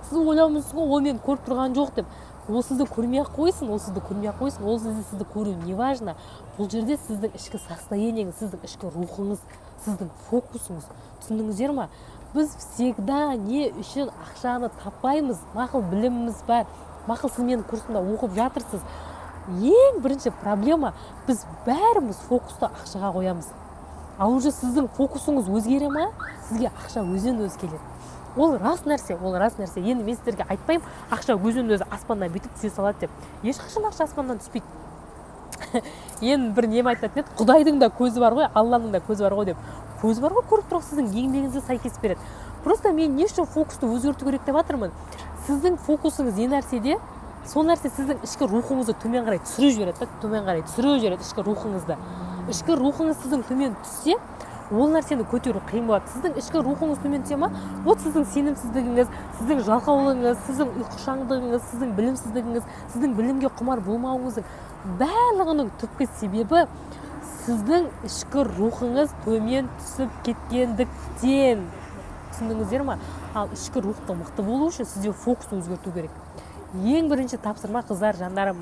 Сіз ойлауыңыз мүмкін ғой, ол мені көріп тұрған жоқ деп. Ол сізді көрмей ақ қойсын, ол сізді көрмей ақ қойсын, ол сізді көру не важно. Бұл жерде сіздің ішкі состояниеңіз, сіздің ішкі рухыңыз, сіздің фокусыңыз. Түсіндіңіздер ма? Біз всегда не үшін ақшаны таппаймыз? Мақұл, біліміміз бар, мақұл, сіз менің курсымда оқып жатырсыз. Ең бірінші проблема: біз бәріміз фокусты ақшаға қоямыз. Ал уже сіздің фокусыңыз өзгере ма, сізге ақша өзінен өзі келеді. Ол рас нәрсе, ол рас нәрсе. Енді мен сіздерге айтпаймын, ақша өзінен өзі аспаннан бүйтіп түсе салады деп. Ешқашан ақша аспаннан түспейді. Енді бір нем айтатын еді: «Құдайдың да көзі бар ғой, Алланың да көзі бар ғой», – деп. Көзі бар ғой, көріп тұр ғой, сіздің еңбегіңізге сәйкес береді. Просто мен не үшін фокусты өзгерту керек деп жатырмын? Сіздің фокусыңыз не нәрседе, сол нәрсе сіздің ішкі рухыңызды төмен қарай түсіріп жібереді да, төмен қарай түсіріп жібереді ішкі рухыңызды. Ішкі рухыңыз сіздің төмен түссе, ол нәрсені көтеру қиын болады. Сіздің ішкі рухыңыз төмен түсе ма, вот сіздің сенімсіздігіңіз, сіздің жалқаулығыңыз, сіздің ұйқышаңдығыңыз, сіздің білімсіздігіңіз, сіздің білімге құмар болмауыңыздың барлығының түпкі себебі сіздің ішкі рухыңыз төмен түсіп кеткендіктен. Түсіндіңіздер ма? Ал ішкі рухты мықты болу үшін сізде фокусты өзгерту керек. Ең бірінші тапсырма, қыздар, жандарым,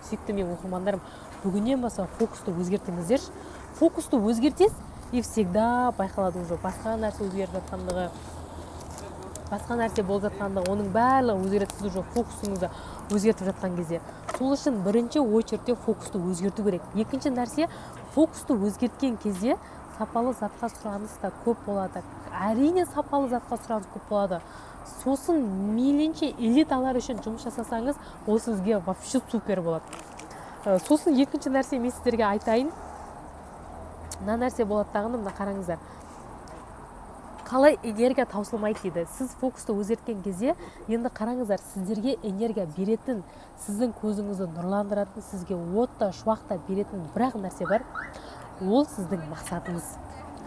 сүйікті менің оқырмандарым, бүгіннен бастап фокусты өзгертіңіздерші. Фокусты өзгертесіз, и всегда байқалады уже басқа нәрсе өзгеріп жатқандығы, басқа нәрсе болып жатқандығы, оның барлығы өзгереді сіз уже фокусыңызды өзгертіп жатқан кезде. Сол үшін бірінші очередьте фокусты өзгерту керек. Екінші нәрсе: фокусты өзгерткен кезде сапалы затқа сұраныс та көп болады. Әрине, сапалы затқа сұраныс көп болады. Сосын мейлінше элиталар үшін жұмыс жасасаңыз, ол сізге вообще супер болады. Сосын екінші нәрсе, мен сіздерге айтайын, мына нәрсе болады дағы. Мына қараңыздар, қалай энергия таусылмайды дейді. Сіз фокусты өзгерткен кезде, енді қараңыздар, сіздерге энергия беретін, сіздің көзіңізді нұрландыратын, сізге от та, шуақ та беретін бір ақ нәрсе бар, ол сіздің мақсатыңыз.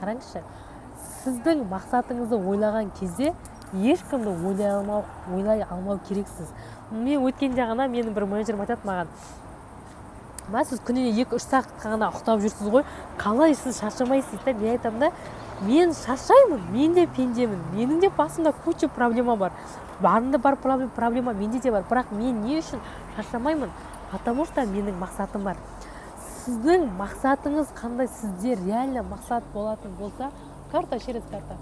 Қараңызшы, сіздің мақсатыңызды ойлаған кезде ешкімді ойлай алмау керексіз. Мен өткенде ғана, менің бір менеджерім айтады маған: «Ма, сіз күніне 2-3 сағат ғана ұйықтап жүрсіз ғой, қалай сіз шаршамайсыз?» – дейді да. Мен айтамын да: мен шаршаймын, мен де пендемін, менің де басымда куча проблема бар, барында бар проблема менде де бар. Бірақ мен не үшін шаршамаймын? Потому что менің мақсатым бар. Сіздің мақсатыңыз қандай? Сізде реально мақсат болатын болса, карта, через карта.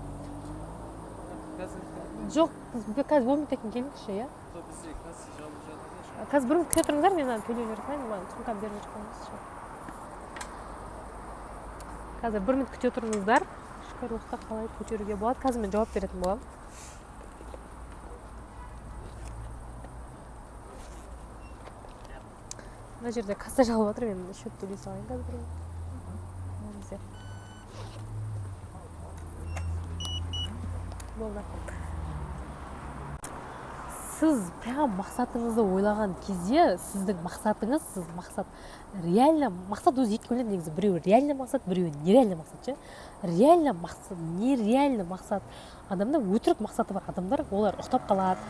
Жоқ, қазір 10 минуттан кейін келіңізші, иә. Бізде касса жабылып жатыр. Қазір бір минут күте тұрыңыздар, мен аны төлеп жібере маған сумкамды беріп жіберіп. Қазір бір минут күте тұрыңыздар. Ішкі рухты қалай көтеруге болады? Қазір мен жауап беретін боламын. Мына жерде касса жабылып жатыр, мен счет төлей салайын қазір бір минут. Болды. Сіз прям мақсатыңызды ойлаған кезде, сіздің мақсатыңыз, сіз мақсат, реально мақсат өзі екі бөлінеді негізі. Біреуі реально мақсат, біреуі нереально мақсат ше. Реально мақсат, нереально мақсат. Адамда өтірік мақсаты бар адамдар, олар ұйықтап қалады,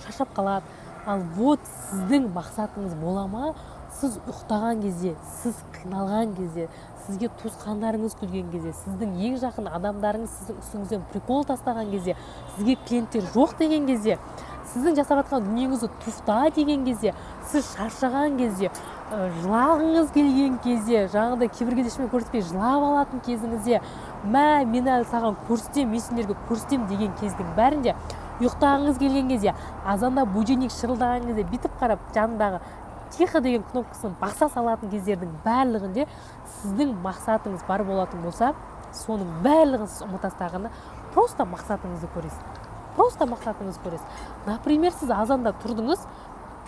шаршап қалады. Ал вот сіздің мақсатыңыз бола ма? Сіз ұйықтаған кезде, сіз қиналған кезде, сізге туысқандарыңыз күлген кезде, сіздің ең жақын адамдарыңыз сіздің үстіңізден прикол тастаған кезде, сізге клиенттер жоқ деген кезде, сіздің жасап жатқан дүниеңізді туфта деген кезде, сіз шаршаған кезде, жылағыңыз келген кезде, жаңағыдай кейбір кезде ешкімге көрсетпей жылап алатын кезіңізде, мә, мен әлі саған көрсетемін, мен сендерге көрсетемін деген кездің бәрінде, ұйықтағыңыз келген кезде, азанда будильник шырылдаған кезде, бүйтіп қарап жанындағы тихо деген кнопкасын баса салатын кездердің барлығінде сіздің мақсатыңыз бар болатын болса, соның барлығын сіз ұмыта тастағанда просто мақсатыңызды көресіз. Просто мақсатыңызды көресіз. Например, сіз азанда тұрдыңыз,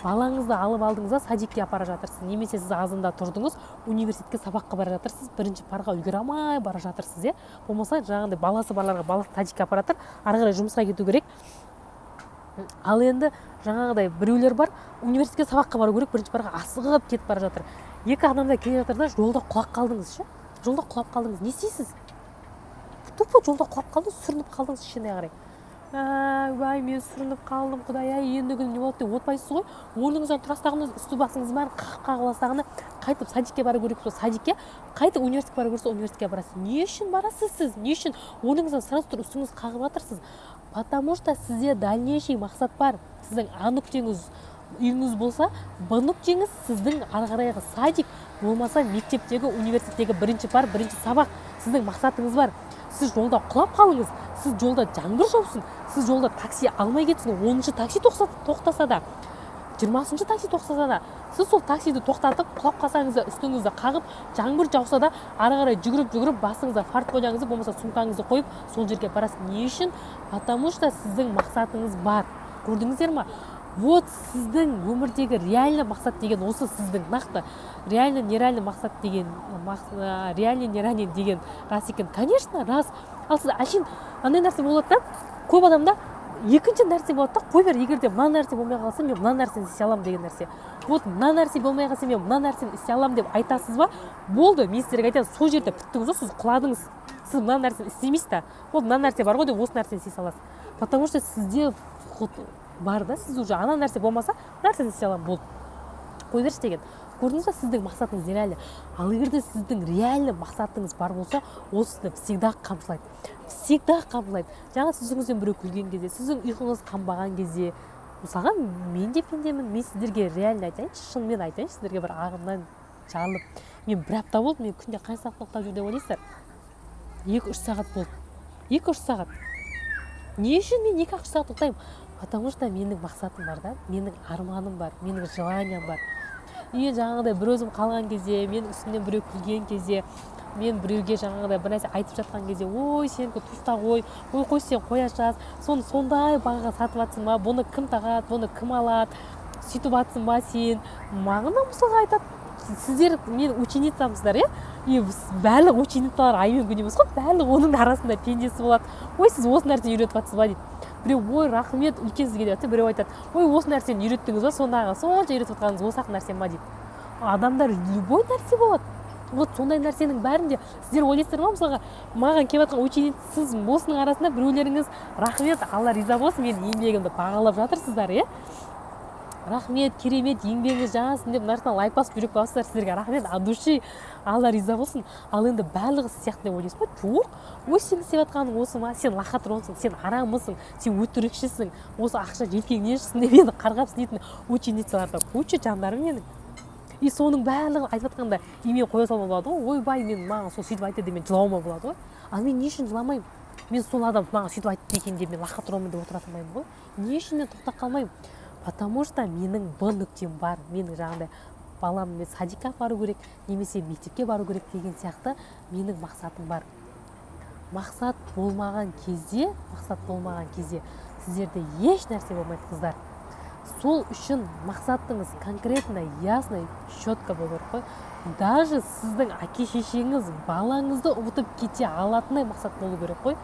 балаңызды алып алдыңыз да садикке апара жатырсыз, немесе сіз азанда тұрдыңыз, университетке сабаққа бара жатырсыз, бірінші парға үлгере алмай бара жатырсыз, иә? Болмаса жаңағыдай баласы барларға баласы садикке апара жатыр, ары қарай жұмысқа кету керек. Ал енді жаңағыдай біреулер бар, университетке сабаққа бару керек, бірінші парға асығып кетіп бара жатыр. Екі адам да келе жатыр да, жолда құлап қалдыңыз ше? Жолда құлап қалдыңыз, не істейсіз? Тупо жолда құлап қалдыңыз, сүрініп қалдыңыз ішіне қарай. Уай, мен сүрініп қалдым, құдай-ай, енді күні не болады деп отпайсыз ғой. Орныңыздан тұра салғанда, үсті басыңыздың бәрін қағып-қағып алсағанда, қайтып садикке бару керек болса, садикке, қайтып университетке бару керек болса, университетке барасыз. Не үшін барасыз сіз? Не үшін орныңыздан сразу тұрып үстіңізді қағып жатырсыз? Потому что сізде дальнейший мақсат бар. Сіздің А нүктеңіз үйіңіз болса, Б нүктеңіз сіздің ары қарайғы садик, болмаса мектептегі, университеттегі бірінші пар, бірінші сабақ. Сіздің мақсатыңыз бар. Сіз жолда құлап қалыңыз, сіз жолда жаңбыр жаусын, сіз жолда такси алмай кетсін, 10-шы такси тоқтаса да, 20-шы такси тоқтаса да, сіз сол таксиді тоқтатып, құлап қалсаңыз да, үстіңізді қағып, жаңбыр жауса да, ары қарай жүгіріп-жүгіріп, басыңызға портфолияңызды, болмаса сумкаңызды қойып, сол жерге барасыз. Не үшін? Потому что сіздің мақсатыңыз бар. Көрдіңіздер ма? Вот сіздің өмірдегі реально мақсат деген осы, сіздің нақты реально нереально мақсат деген, реально нереально деген рас екен. Конечно, рас. Ал сіз әшейін андай нәрсе болады да, көп адамда екінші нәрсе болады да, қой бер, егер де мына нәрсе болмай қалса, мен мына нәрсені істей аламын деген нәрсе. Вот мына нәрсе болмай қалса, мен мына нәрсені істей аламын деп айтасыз ба? Болды, мен сіздерге айтайын, сол жерде біттіңіз ғой, сіз құладыңыз. Сіз мына нәрсені істемейсіз да. Вот мына нәрсе бар ғой деп осы нәрсені істей саласыз. Потому что сізде вход бар да, сіз уже ана нәрсе болмаса, мына нәрсені істей аламын, болды. Қой берші деген. Көрдіңіз ба, сіздің мақсатыңыз нереально. Ал егер де сіздің реально мақсатыңыз бар болса, ол сізді всегда қамшылайды. Всегда қамшылайды. Жаңа сіздің біреу күлген кезде, сіздің ұйқыңыз қанбаған кезде, мысалға, мен де пендемін, мен сіздерге реально айтайыншы, шынымен айтайыншы, сіздерге бір ағымнан жарылып, мен бір апта болды, мен күнде қанша сағат ұйықтап жүр деп ойлайсыздар? 2-3 сағат болды. 2-3 сағат. Не үшін мен 2-3 сағат ұйықтаймын? Потому что менің мақсатым бар да, менің арманым бар, менің желаниям бар. И жаңағыдай бір өзім қалған кезде, менің үстімнен біреу күлген кезде, мен біреуге жаңағыдай бір нәрсе айтып жатқан кезде, ой, сенікі туфта ғой, ой, қой, сен қоя жаз, соны сондай бағаға сатып жатсың ба, бұны кім тағады, бұны кім алады, сөйтіп жатсың ба сен? Маған да мысалға айтады, сіздер менің ученицамсыздар, иә? И барлық ученицалар ай мен күн емес қой, барлығы оның арасында пендесі болады. Ой, сіз осы нәрсені үйретіп жатсыз ба дейді. Біреу, ой, рахмет үлкен сізге деп жатса, біреу айтады, ой, осы нәрсені үйреттіңіз ба, сондағы сонша үйретіп жатқаныңыз осы ақ нәрсе ма дейді. Адамдар любой нәрсе болады. Вот сондай нәрсенің бәрінде сіздер ойлайсыздар ма, мысалға, маған келіп жатқан ученица, сіз осының арасында біреулеріңіз рахмет, Алла риза болсын, менің еңбегімді бағалап жатырсыздар, иә? Рахмет, керемет, еңбегіңіз жансын деп мына жақтан лайк басып жүрек басасыздар, сіздерге рахмет от души, Алла риза болсын. Ал енді барлығы сіз сияқты деп ойлайсыз ба? Жоқ. Ой, сен істеп жатқаның осы ма? Сен лохотронсың, сен арамысың, сен өтірікшісің, осы ақша желкеңнен шықсын деп мені қарғап сілейтін ученицалар да куча, жандарым менің. И соның барлығын айтып жатқанда, и мен қоя салуға болады ғой, ойбай, мен маған сол сөйтіп айтты деп мен жылауыма болады ғой. Ал мен не үшін жыламаймын? Мен сол адам маған сөйтіп айтты екен деп, мен лохотронмын деп отыра алмаймын ғой. Не үшін мен тоқтап қалмаймын? Потому что менің Б нүктем бар. Менің жаңағыдай балам мен садикке апару керек немесе мектепке бару керек деген сияқты менің мақсатым бар. Мақсат болмаған кезде, мақсат болмаған кезде сіздерде еш нәрсе болмайды, қыздар. Сол үшін мақсатыңыз конкретно, ясно, четко болу керек қой. Даже сіздің әке шешеңіз балаңызды ұмытып кете алатындай мақсат болу керек қой.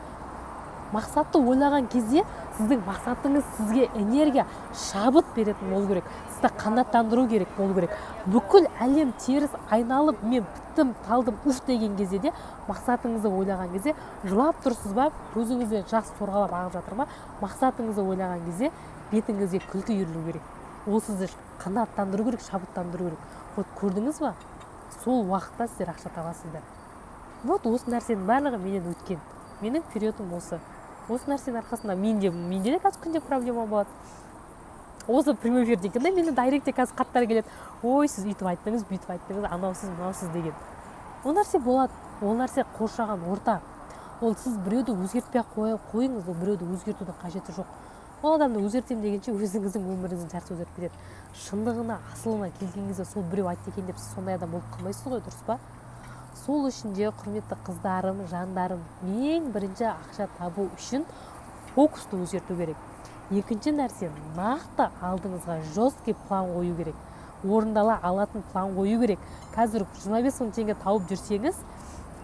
Мақсатты ойлаған кезде сіздің мақсатыңыз сізге энергия, шабыт беретін болу керек, сізді қанаттандыру керек болу керек. Бүкіл әлем теріс айналып, мен біттім, талдым, уф деген кезде де, мақсатыңызды ойлаған кезде, жылап тұрсыз ба, көзіңізден жас сорғалап ағып жатыр ма, мақсатыңызды ойлаған кезде бетіңізге күлкі үйірілу керек. Ол сізді қанаттандыру керек, шабыттандыру керек. Вот көрдіңіз ба, сол уақытта сіздер ақша табасыздар. Вот осы нәрсенің барлығы менен өткен, менің периодым осы. Осы нәрсенің арқасында менде де қазір күнде проблема болады. Осы прямой эфирден кейін де менде директте қазір хаттар келеді: «Ой, сіз өйтіп айттыңыз, бүйтіп айттыңыз, анаусыз, мынаусыз» деген. Ол нәрсе болады, ол нәрсе қоршаған орта. Ол сіз біреуді өзгертпей ақ қойыңыз, ол біреуді өзгертудің қажеті жоқ. Ол адамды өзгертемін дегенше, өзіңіздің өміріңіздің жартысы өзгеріп кетеді. Шындығына, асылына келген кезде, сол біреу айтты екен деп, сіз сондай адам болып қалмайсыз ғой, дұрыс па? Сол үшін де, құрметті қыздарым, жандарым, ең бірінші ақша табу үшін фокусты өзгерту керек. Екінші нәрсе, нақты алдыңызға жесткий план қою керек, орындала алатын план қою керек. Қазір 25 мың теңге тауып жүрсеңіз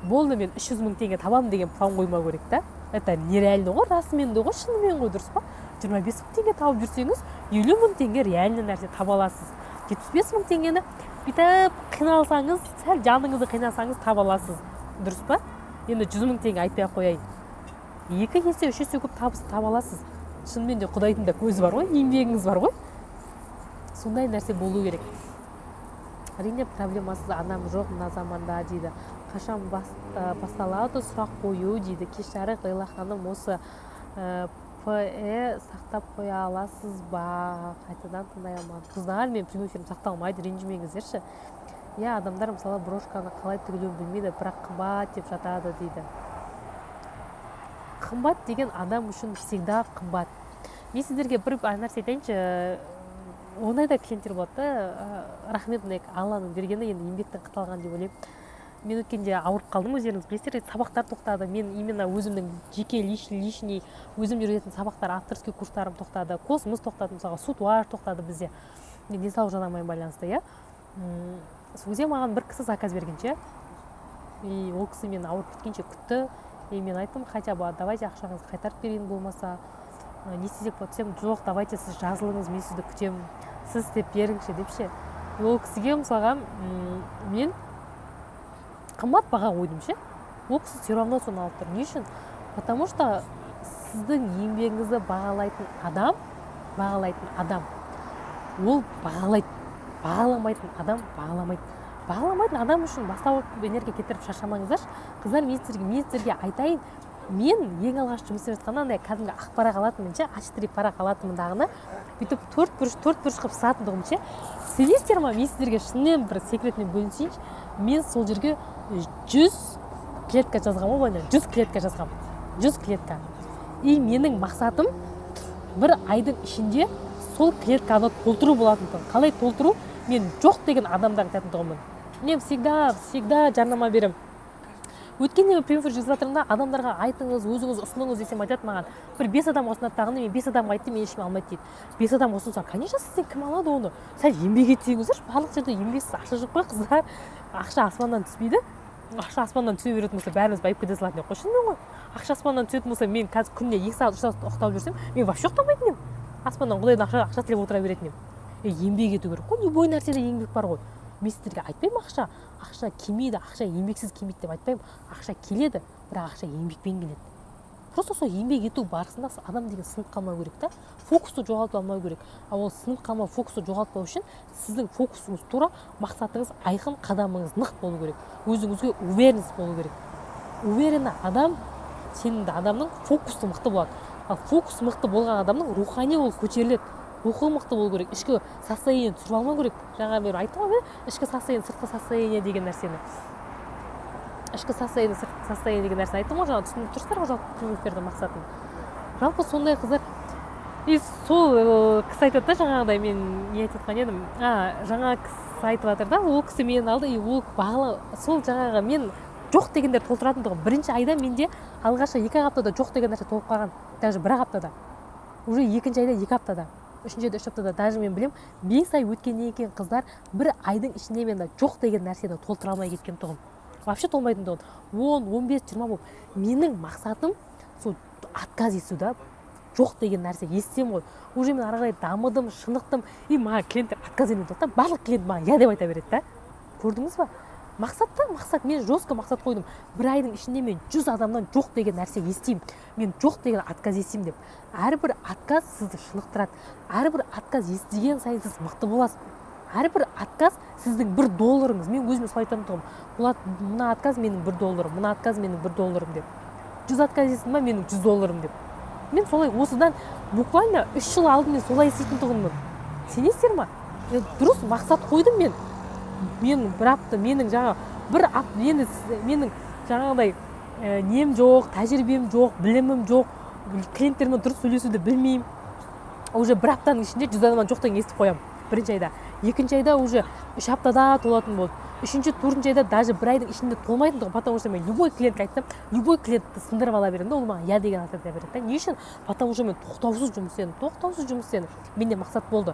болды, мен 300 мың теңге табамын деген план қоймау керек та. Это нереально ғой, расымен де ғой, шынымен ғой, дұрыс па? 25 мың теңге тауып жүрсеңіз, 50 мың теңге реальный нәрсе таба аласыз. 75 мың теңгені бүйтіп қиналсаңыз, сәл жаныңызды қинасаңыз, таба аласыз, дұрыс па? Енді 100 мың теңге айтпай ақ қояйын. 2 есе, 3 есе көп табыс таба аласыз. Шынымен де, құдайдың да көзі бар ғой, еңбегіңіз бар ғой, сондай нәрсе болу керек. Әрине, проблемасыз адам жоқ мына заманда дейді. Қашан басталады сұрақ қою дейді. Кеш жарық, Лейла ханым. Осы ПЭ сақтап қоя аласыз ба? Қайтадан тыңдай алмадым. Қыздар, мен прямой эфирім сақталмайды, ренжімеңіздерші. Иә, адамдар, мысалы, брошканы қалай тігілуін білмейді, бірақ қымбат деп жатады дейді. Қымбат деген адам үшін всегда қымбат. Мен сіздерге бір нәрсе айтайыншы. Ондай да клиенттер болады да. Рахмет, мына Алланың бергені, енді еңбектен қыталған деп ойлаймын. Мен өткенде ауырып қалдым, өздеріңіз білесіздер, сабақтар тоқтады. Мен именно өзімнің жеке личный өзім жүргізетін сабақтар, авторский курстарым тоқтады, космос тоқтады, мысалға, сутуар тоқтады бізде, денсаулық жағдайыма байланысты, иә. Сол кезде маған бір кісі заказ берген ше. И ол кісі мені ауырып кеткенше күтті. И мен айттым: «Хотя бы давайте ақшаңызды қайтарып берейін, болмаса не істесек болады?» — десем, «Жоқ, давайте сіз жазылыңыз, мен сізді күтемін, сіз істеп беріңізші» деп ше. И ол кісіге, мысалға, мен қымбат баға қойдым ше. Ол кісі все равно соны алып тұр. Не үшін? Потому что сіздің еңбегіңізді бағалайтын адам, бағалайтын адам ол бағалайды, бағаламайтын адам бағаламайды. Бағаламайтын адам үшін бастау энергия кетіріп шаршамаңыздаршы, қыздар. Мен сіздерге айтайын, мен ең алғаш жұмыс істеп жатқанда андай кәдімгі ақ парақ алатынмын ше, А4 парақ алатынмын дағыны, бүйтіп төрт бұрыш, төрт бұрыш қылып сызатын тұғынмын ше. Сенесіздер ма, мен сіздерге шынымен бір секретмен бөлісейінші. Мен сол жерге 100 клетка жазғанмын ғой, былайынан 100 клетка жазғанмын, 100 клетка. И менің мақсатым бір айдың ішінде сол клетканы толтыру болатын тұғын. Қалай толтыру? Мен жоқ деген адамдарға айтатын тұғынмын. Мен всегда, всегда жарнама беремін. Өткенде мен прямой эфир жүргізіп жатырмын да, адамдарға айтыңыз, өзіңіз ұсыныңыз десем, айтады маған, бір бес адамға ұсынады дағыны, мен бес адамға айттым, мен ешкім алмайды дейді. Бес адамға ұсынса, конечно, сізден кім алады оны? Сәл еңбек етсеңіздерші. Барлық жерде еңбексіз ақша жоқ қой, қыздар. Ақша аспаннан түспейді. Ақша аспаннан түсе беретін болса, бәріміз байып кете салатын едік қой, шынымен ғой. Ақша аспаннан түсетін болса, мен қазір күніне 2 сағат, 3 сағат ұйықтап жүрсем, мен вообще ұйықтамайтын едім. Аспаннан, құдайдан ақша тілеп отыра беретін едім. Еңбек ету керек қой, любой нәрседе еңбек бар ғой. Мен сіздерге айтпаймын, ақша келмейді, ақша еңбексіз келмейді деп айтпаймын. Ақша келеді, бірақ ақша еңбекпен келеді. Просто сол еңбек ету барысында адам деген сынып қалмау керек та, фокусты жоғалтып алмау керек. Ал ол сынып қалмау, фокусты жоғалтпау үшін сіздің фокусыңыз тура, мақсатыңыз айқын, қадамыңыз нық болу керек, өзіңізге уверенность болу керек. Уверенный адам, сенімді адамның фокусы мықты болады. Ал фокус мықты болған адамның рухани ол көтеріледі. Рухы мықты болу керек, ішкі состояние түсіріп алмау керек. Жаңа бір айттым ғой, ішкі состояние, сыртқы состояние деген нәрсені. Ішкі состояние, сыртқы состояние деген нәрсені айттым ғой жаңа, түсініп тұрсыздар ғой жалпы прямой эфирдің мақсатын. Жалпы сондай қыздар. И сол кісі айтады да, жаңағыдай мен не айтып жатқан едім, жаңа кісі айтып жатыр да, ол кісі мені алды. И ол бағала сол жаңағы мен жоқ дегендер толтыратын тұғын. Бірінші айда менде алғашқы 2-ақ аптада жоқ деген нәрсе толып қалған, даже бір-ақ аптада уже, екінші айда 2 аптада, үшінші айда 3 аптада. Даже мен білемін, 5 ай өткеннен кейін, қыздар, бір айдың ішінде мен жоқ деген нәрсені толтыра алмай кеткен тұғын, вообще толмайтын тұғын, 10, 15, 20 болып. Менің мақсатым сол отказ есту да, жоқ деген нәрсе естісем ғой, уже мен ары қарай дамыдым, шынықтым. И маған клиенттер отказ бермей тұрды да, барлық клиент маған иә деп айта береді да. Көрдіңіз ба, мақсат та мақсат. Мен жестко мақсат қойдым: бір айдың ішінде мен 100 адамнан жоқ деген нәрсе естимін, мен жоқ деген отказ естимін деп. Әрбір отказ сізді шынықтырады, әрбір отказ естіген сайын сіз мықты боласыз, әрбір отказ сіздің бір долларыңыз. Мен өзіме солай айтатын тұғым: бұл мына отказ менің бір долларым, мына отказ менің бір долларым деп. 100 отказ естідім ба, менің 100 долларым деп. Мен солай осыдан буквально 3 жыл алдын мен солай істейтін тұғынмын, сенесіздер ма? Дұрыс мақсат қойдым мен. Мен бір апта, менің жаңа бір ап, енді менің жаңағыдай нем жоқ, тәжірибем жоқ, білімім жоқ, клиенттермен дұрыс сөйлесуді білмеймін. Уже бір аптаның ішінде 100 адамнан жоқ деген естіп қоямын бірінші айда. Екінші айда уже 3 аптада толатын болды. Үшінші, төртінші айда даже бір айдың ішінде толмайтын тұғын, потому что мен любой клиентке айтсам, любой клиентті сындырып ала беремін да, ол маған иә деген айта береді да. Не үшін? Потому что мен тоқтаусыз жұмыс істедім, тоқтаусыз жұмыс істедім. Менде мақсат болды: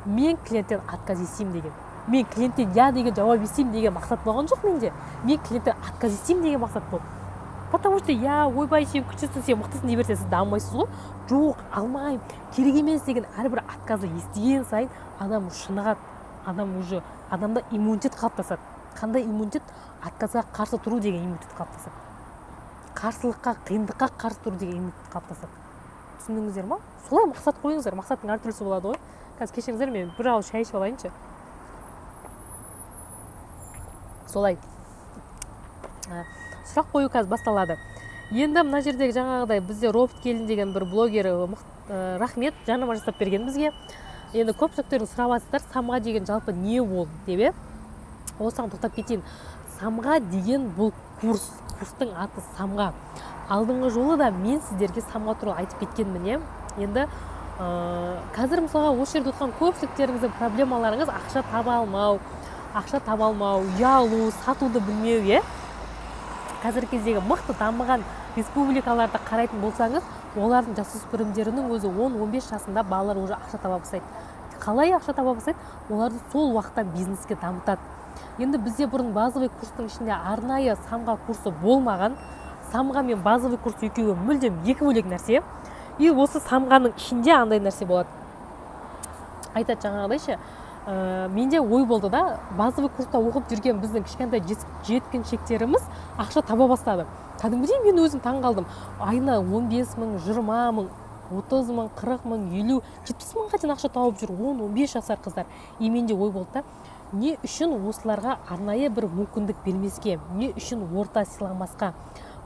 мен клиенттен отказ естимін деген. Мен клиенттен иә деген жауап естимін деген мақсат болған жоқ менде, мен клиенттен отказ естимін деген мақсат болды. Потому что иә, ойбай, сен күштісің, сен мықтысың дей берсе, сіз дамымайсыз ғой. Жоқ, алмаймын, керек емес деген әрбір отказды естіген сайын адам шынығады, адам уже, адамда иммунитет қалыптасады. Қандай иммунитет? Отказға қарсы тұру деген иммунитет қалыптасады, қарсылыққа, қиындыққа қарсы тұру деген иммунитет қалыптасады. Түсіндіңіздер ма? Солай мақсат қойыңыздар. Мақсаттың әртүрлісі болады ғой. Қазір, кешіріңіздер, мен бір ауыз шай ішіп алайыншы. Солай сұрақ қою қазір басталады. Енді мына жердегі жаңағыдай бізде Робот келін деген бір блогер, рахмет, жарнама жасап берген бізге. Енді көпшіліктеріңіз сұрап жатсыздар, самға деген жалпы не ол деп, иә. Осыған тоқтап кетейін. Самға деген бұл курс, курстың аты Самға. Алдыңғы жолы да мен сіздерге Самға туралы айтып кеткенмін, иә. Енді қазір мысалға осы жерде отырған көпшіліктеріңіздің проблемаларыңыз ақша таба алмау, ақша таба алмау, ұялу, сатуды білмеу, иә. Қазіргі кездегі мықты дамыған республикаларды қарайтын болсаңыз, олардың жасөспірімдерінің өзі 10-15 жасында балалар уже ақша таба бастайды. Қалай ақша таба бастайды? Оларды сол уақыттан бизнеске дамытады. Енді бізде бұрын базовый курстың ішінде арнайы Самға курсы болмаған. Самға мен базовый курс екеуі мүлдем екі бөлек нәрсе. И осы Самғаның ішінде андай нәрсе болады, айтады жаңағыдай ше. Менде ой болды да: базовый курста оқып жүрген біздің кішкентай жеткіншектеріміз ақша таба бастады. Кәдімгідей мен өзім таң қалдым: айына 15 мың, 20 мың, 30 мың, 40 мың, 50, 70 мыңға дейін ақша тауып жүр 10-15 жасар қыздар. И менде ой болды да: не үшін осыларға арнайы бір мүмкіндік бермеске, не үшін орта сыйламасқа?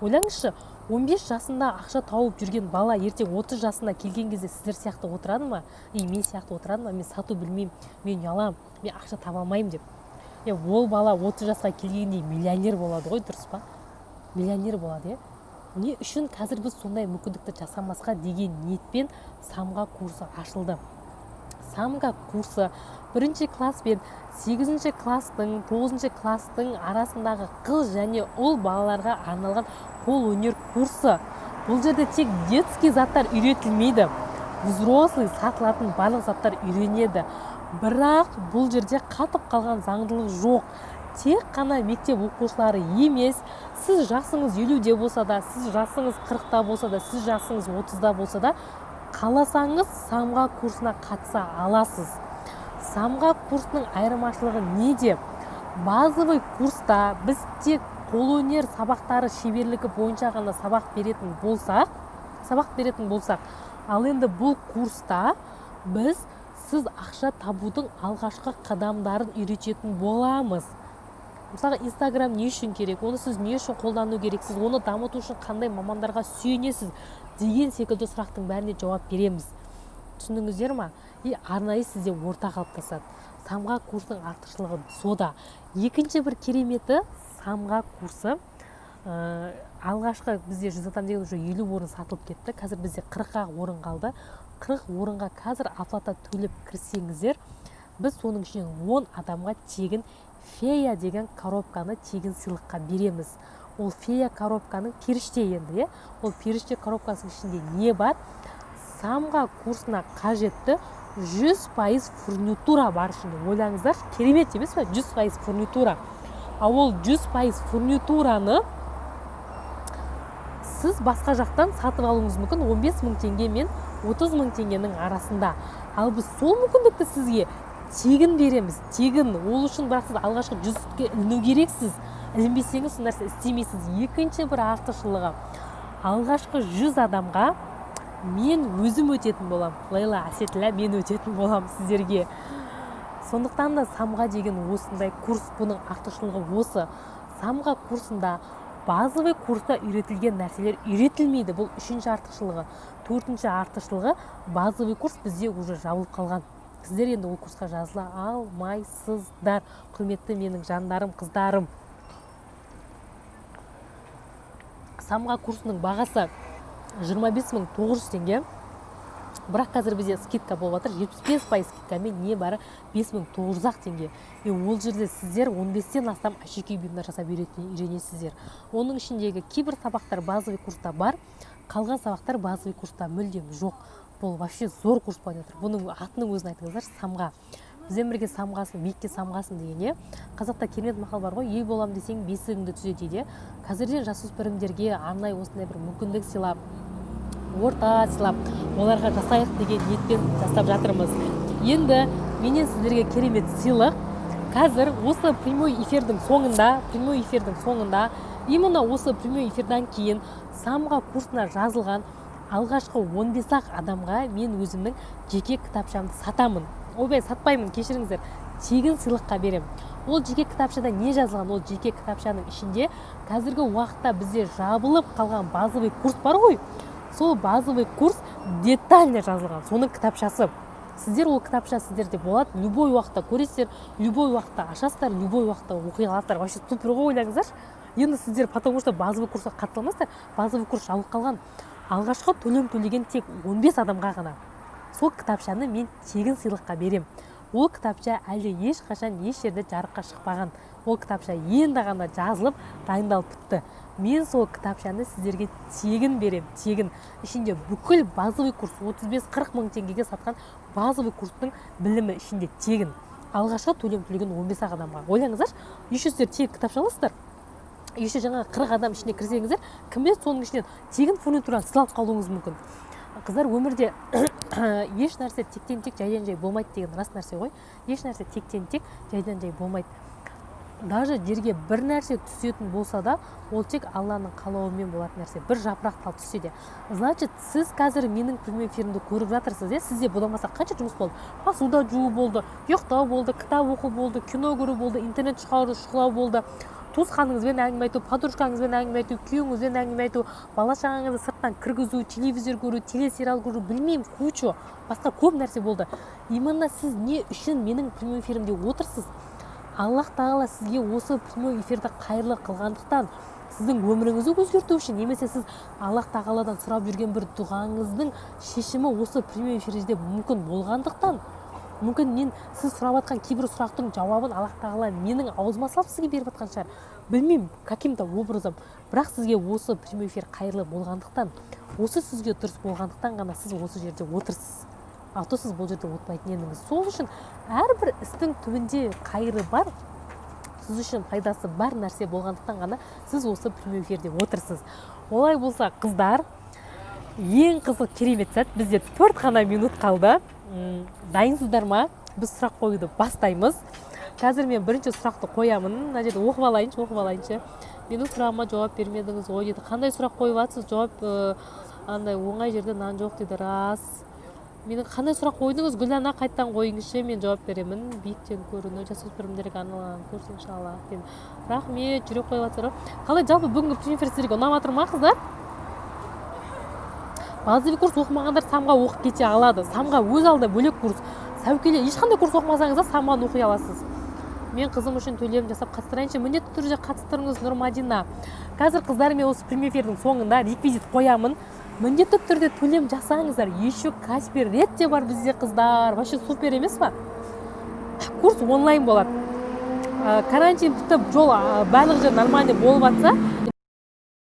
Ойлаңызшы, 15 жасында ақша тауып жүрген бала ертең 30 жасына келген кезде сіздер сияқты отырады ма и мен сияқты отырады ма: «Мен сату білмеймін, мен ұяламын, мен ақша таба алмаймын», – деп? Е, ол бала 30 жасқа келгенде миллионер болады ғой, дұрыс па? Миллионер болады, иә. Не үшін қазір біз сондай мүмкіндікті жасамасқа деген ниетпен Самға курсы ашылды. Самға курсы бірінші класс пен сегізінші класстың, тоғызыншы класстың арасындағы қыз және ұл балаларға арналған қол өнер курсы. Бұл жерде тек детский заттар үйретілмейді, взрослый сатылатын барлық заттар үйренеді. Бірақ бұл жерде қатып қалған заңдылық жоқ, тек қана мектеп оқушылары емес. Сіз жасыңыз 50-де болса да, сіз жасыңыз 40-та болса да, сіз жасыңыз 30-да болса да, қаласаңыз, Самға курсына қатыса аласыз. Самға курсының айырмашылығы неде? Базовый курста біз тек қолөнер сабақтары шеберлігі бойынша ғана сабақ беретін болсақ, ал енді бұл курста біз сіз ақша табудың алғашқы қадамдарын үйрететін боламыз. Мысалға, Инстаграм не үшін керек, оны сіз не үшін қолдану керексіз, оны дамыту үшін қандай мамандарға сүйенесіз деген секілді сұрақтың бәріне жауап береміз. Түсіндіңіздер ма? И арнайы сізде орта қалыптасады. Самға курсының артықшылығы сода. Екінші бір кереметі, Самға курсы Алғашқы бізде 100 адам деген уже 50 орын сатылып кетті. Қазір бізде 40 орын қалды. 40 орынға қазір оплата төлеп кірсеңіздер, біз соның ішінен 10 адамға тегін фея деген коробканы тегін сыйлыққа береміз. Ол фея коробканың періште енді, иә, ол періште коробкасының ішінде не бар? Самға курсына қажетті 100% фурнитура бар ішінде. Ойлаңыздаршы, керемет емес па? 100% фурнитура. Ал ол 100% фурнитураны сіз басқа жақтан сатып алуыңыз мүмкін 15 мың теңге мен 30 мың теңгенің арасында. Ал біз сол мүмкіндікті сізге тегін береміз, тегін. Ол үшін бірақ сіз алғашқы 100-ге іліну керексіз. Ілінбесеңіз, сол нәрсе істемейсіз. Екінші бір артықшылығы: алғашқы 100 адамға мен өзім өтетін боламын, Лейла Әсетілә, мен өтетін боламын сіздерге. Сондықтан да самға деген осындай курс, бұның артықшылығы осы. Самға курсында базовый курста үйретілген нәрселер үйретілмейді. Бұл үшінші артықшылығы. Төртінші артықшылығы: базовый курс бізде уже жабылып қалған. Сіздер енді ол курсқа жазыла алмайсыздар, құрметті менің жандарым, қыздарым. Самға курсының бағасы 25 900 теңге, бірақ қазір бізде скидка болып жатыр, 75% скидкамен небәрі 5900 ақ теңге. И ол жерде сіздер 15-тен астам әшекей бұйымдар жасап үйренесіздер. Оның ішіндегі кейбір сабақтар базовый курста бар, қалған сабақтар базовый курста мүлдем жоқ. Бұл вообще зор курс болып жатыр. Бұның атының өзін айтыңыздаршы: самға. Бізбен бірге самғасын, биікке самғасын деген, иә. Қазақта керемет мақал бар ғой: «Ел болам десең, бесігіңді түзе» дейді. Қазірден жасөспірімдерге арнайы осындай бір мүмкіндік сыйлап, орта сыйлап, оларға жасайық деген ниетпен жасап жатырмыз. Енді менен сіздерге керемет сыйлық. Қазір осы прямой эфирдің соңында, прямой эфирдің соңында, именно осы прямой эфирдан кейін самға курсына жазылған алғашқы 15 ақ адамға мен өзімнің жеке кітапшамды сатамын. Ойбай, сатпаймын, кешіріңіздер, тегін сыйлыққа беремін. Ол жеке кітапшада не жазылған? Ол жеке кітапшаның ішінде қазіргі уақытта бізде жабылып қалған базовый курс бар ғой, сол базовый курс детально жазылған, соның кітапшасы. Сіздер ол кітапша сіздерде болады, любой уақытта көресіздер, любой уақытта ашасыздар, любой уақытта оқи аласыздар. Вообще супер ғой, ойлаңыздаршы енді. Сіздер потому что базовый курсқа қатыса алмайсыздар, базовый курс жабылып қалған. Алғашқы төлем төлеген тек 15 адамға ғана сол кітапшаны мен тегін сыйлыққа берем. Ол кітапша әлі ешқашан еш жерде жарыққа шықпаған. Ол кітапша енді ғана жазылып, дайындалып бітті. Мен сол кітапшаны сіздерге тегін берем, тегін. Ішінде бүкіл базовый курс, 35-40 мың теңгеге сатқан базовый курстың білімі ішінде, тегін, алғашқы төлем төлеген 15 ақ адамға. Ойлаңыздаршы, еще сіздер тегін кітапша аласыздар, еще жаңағы 40 адам ішіне кірсеңіздер, кім біледі, соның ішінен тегін фурнитураны сыйлап қалуыңыз мүмкін. Қыздар, өмірде еш нәрсе тектен тек, жайдан жай болмайды деген рас нәрсе ғой. Еш нәрсе тектен тек, жайдан жай болмайды. Даже жерге бір нәрсе түсетін болса да, ол тек Алланың қалауымен болатын нәрсе, бір жапырақ тал түссе де. Значит, сіз қазір менің прямой эфирімді көріп жатырсыз, иә. Сізде бұдан басқа қанша жұмыс болды? Посуда жуу болды, ұйықтау болды, кітап оқу болды, кино көру болды, интернет шұқылау болды, туысқаныңызбен әңгіме айту, подружкаңызбен әңгіме айту, күйеуіңізбен әңгіме айту, бала шағаңызды сырттан кіргізу, телевизор көру, телесериал көру, білмеймін, куча басқа көп нәрсе болды. Именно сіз не үшін менің прямой эфирімде отырсыз? Аллах тағала сізге осы прямой эфирді қайырлы қылғандықтан, сіздің өміріңізді өзгерту үшін немесе сіз Аллах тағаладан сұрап жүрген бір дұғаңыздың шешімі осы прямой эфирде мүмкін болғандықтан, мүмкін мен сіз сұрап жатқан кейбір сұрақтың жауабын Аллах тағала менің аузыма салып сізге беріп жатқан шығар, білмеймін, каким то образом. Бірақ сізге осы прямой эфир қайырлы болғандықтан, осы сізге дұрыс болғандықтан ғана сіз осы жерде отырсыз. А то сіз бұл жерде отырмайтын едіңіз. Сол үшін әрбір істің түбінде қайыры бар, сіз үшін пайдасы бар нәрсе болғандықтан ғана сіз осы прямой эфирде отырсыз. Олай болса, қыздар, ең қызық, керемет сәт. Бізде 4 қана минут қалды. Дайынсыздар ма? Біз сұрақ қоюды бастаймыз. Қазір мен бірінші сұрақты қоямын. Мына жерде оқып алайыншы, оқып алайыншы. «Менің сұрағыма жауап бермедіңіз ғой», – дейді. Қандай сұрақ қойып жатсыз? Жауап андай оңай жерде нан жоқ дейді. Рас. Менің қандай сұрақ қойдыңыз, Гүлдана? Қайтадан қойыңызшы, мен жауап беремін. Биіктен көріну жасөспірімдерге арналған курс, иншалла дейді. Рахмет, жүрек қойып жатсыздар ғой. Қалай, жалпы бүгінгі прямой эфир сіздерге ұнап жатыр ма, қыздар? Базовый курс оқымағандар самға оқып кете алады. Самға өз алдына бөлек курс. Сәукеле, ешқандай курс оқымасаңыз да, самғаны оқи аласыз. Мен қызым үшін төлем жасап қатыстырайыншы. Міндетті түрде қатыстырыңыз, Нұрмадина. Қазір, қыздар, мен осы прямой эфирдің соңында реквизит қоямын, міндетті түрде төлем жасаңыздар. Еще Каспи Ред те бар бізде, қыздар, вообще супер емес па? Курс онлайн болады. Карантин бітіп, жол барлық жер нормальный болып жатса,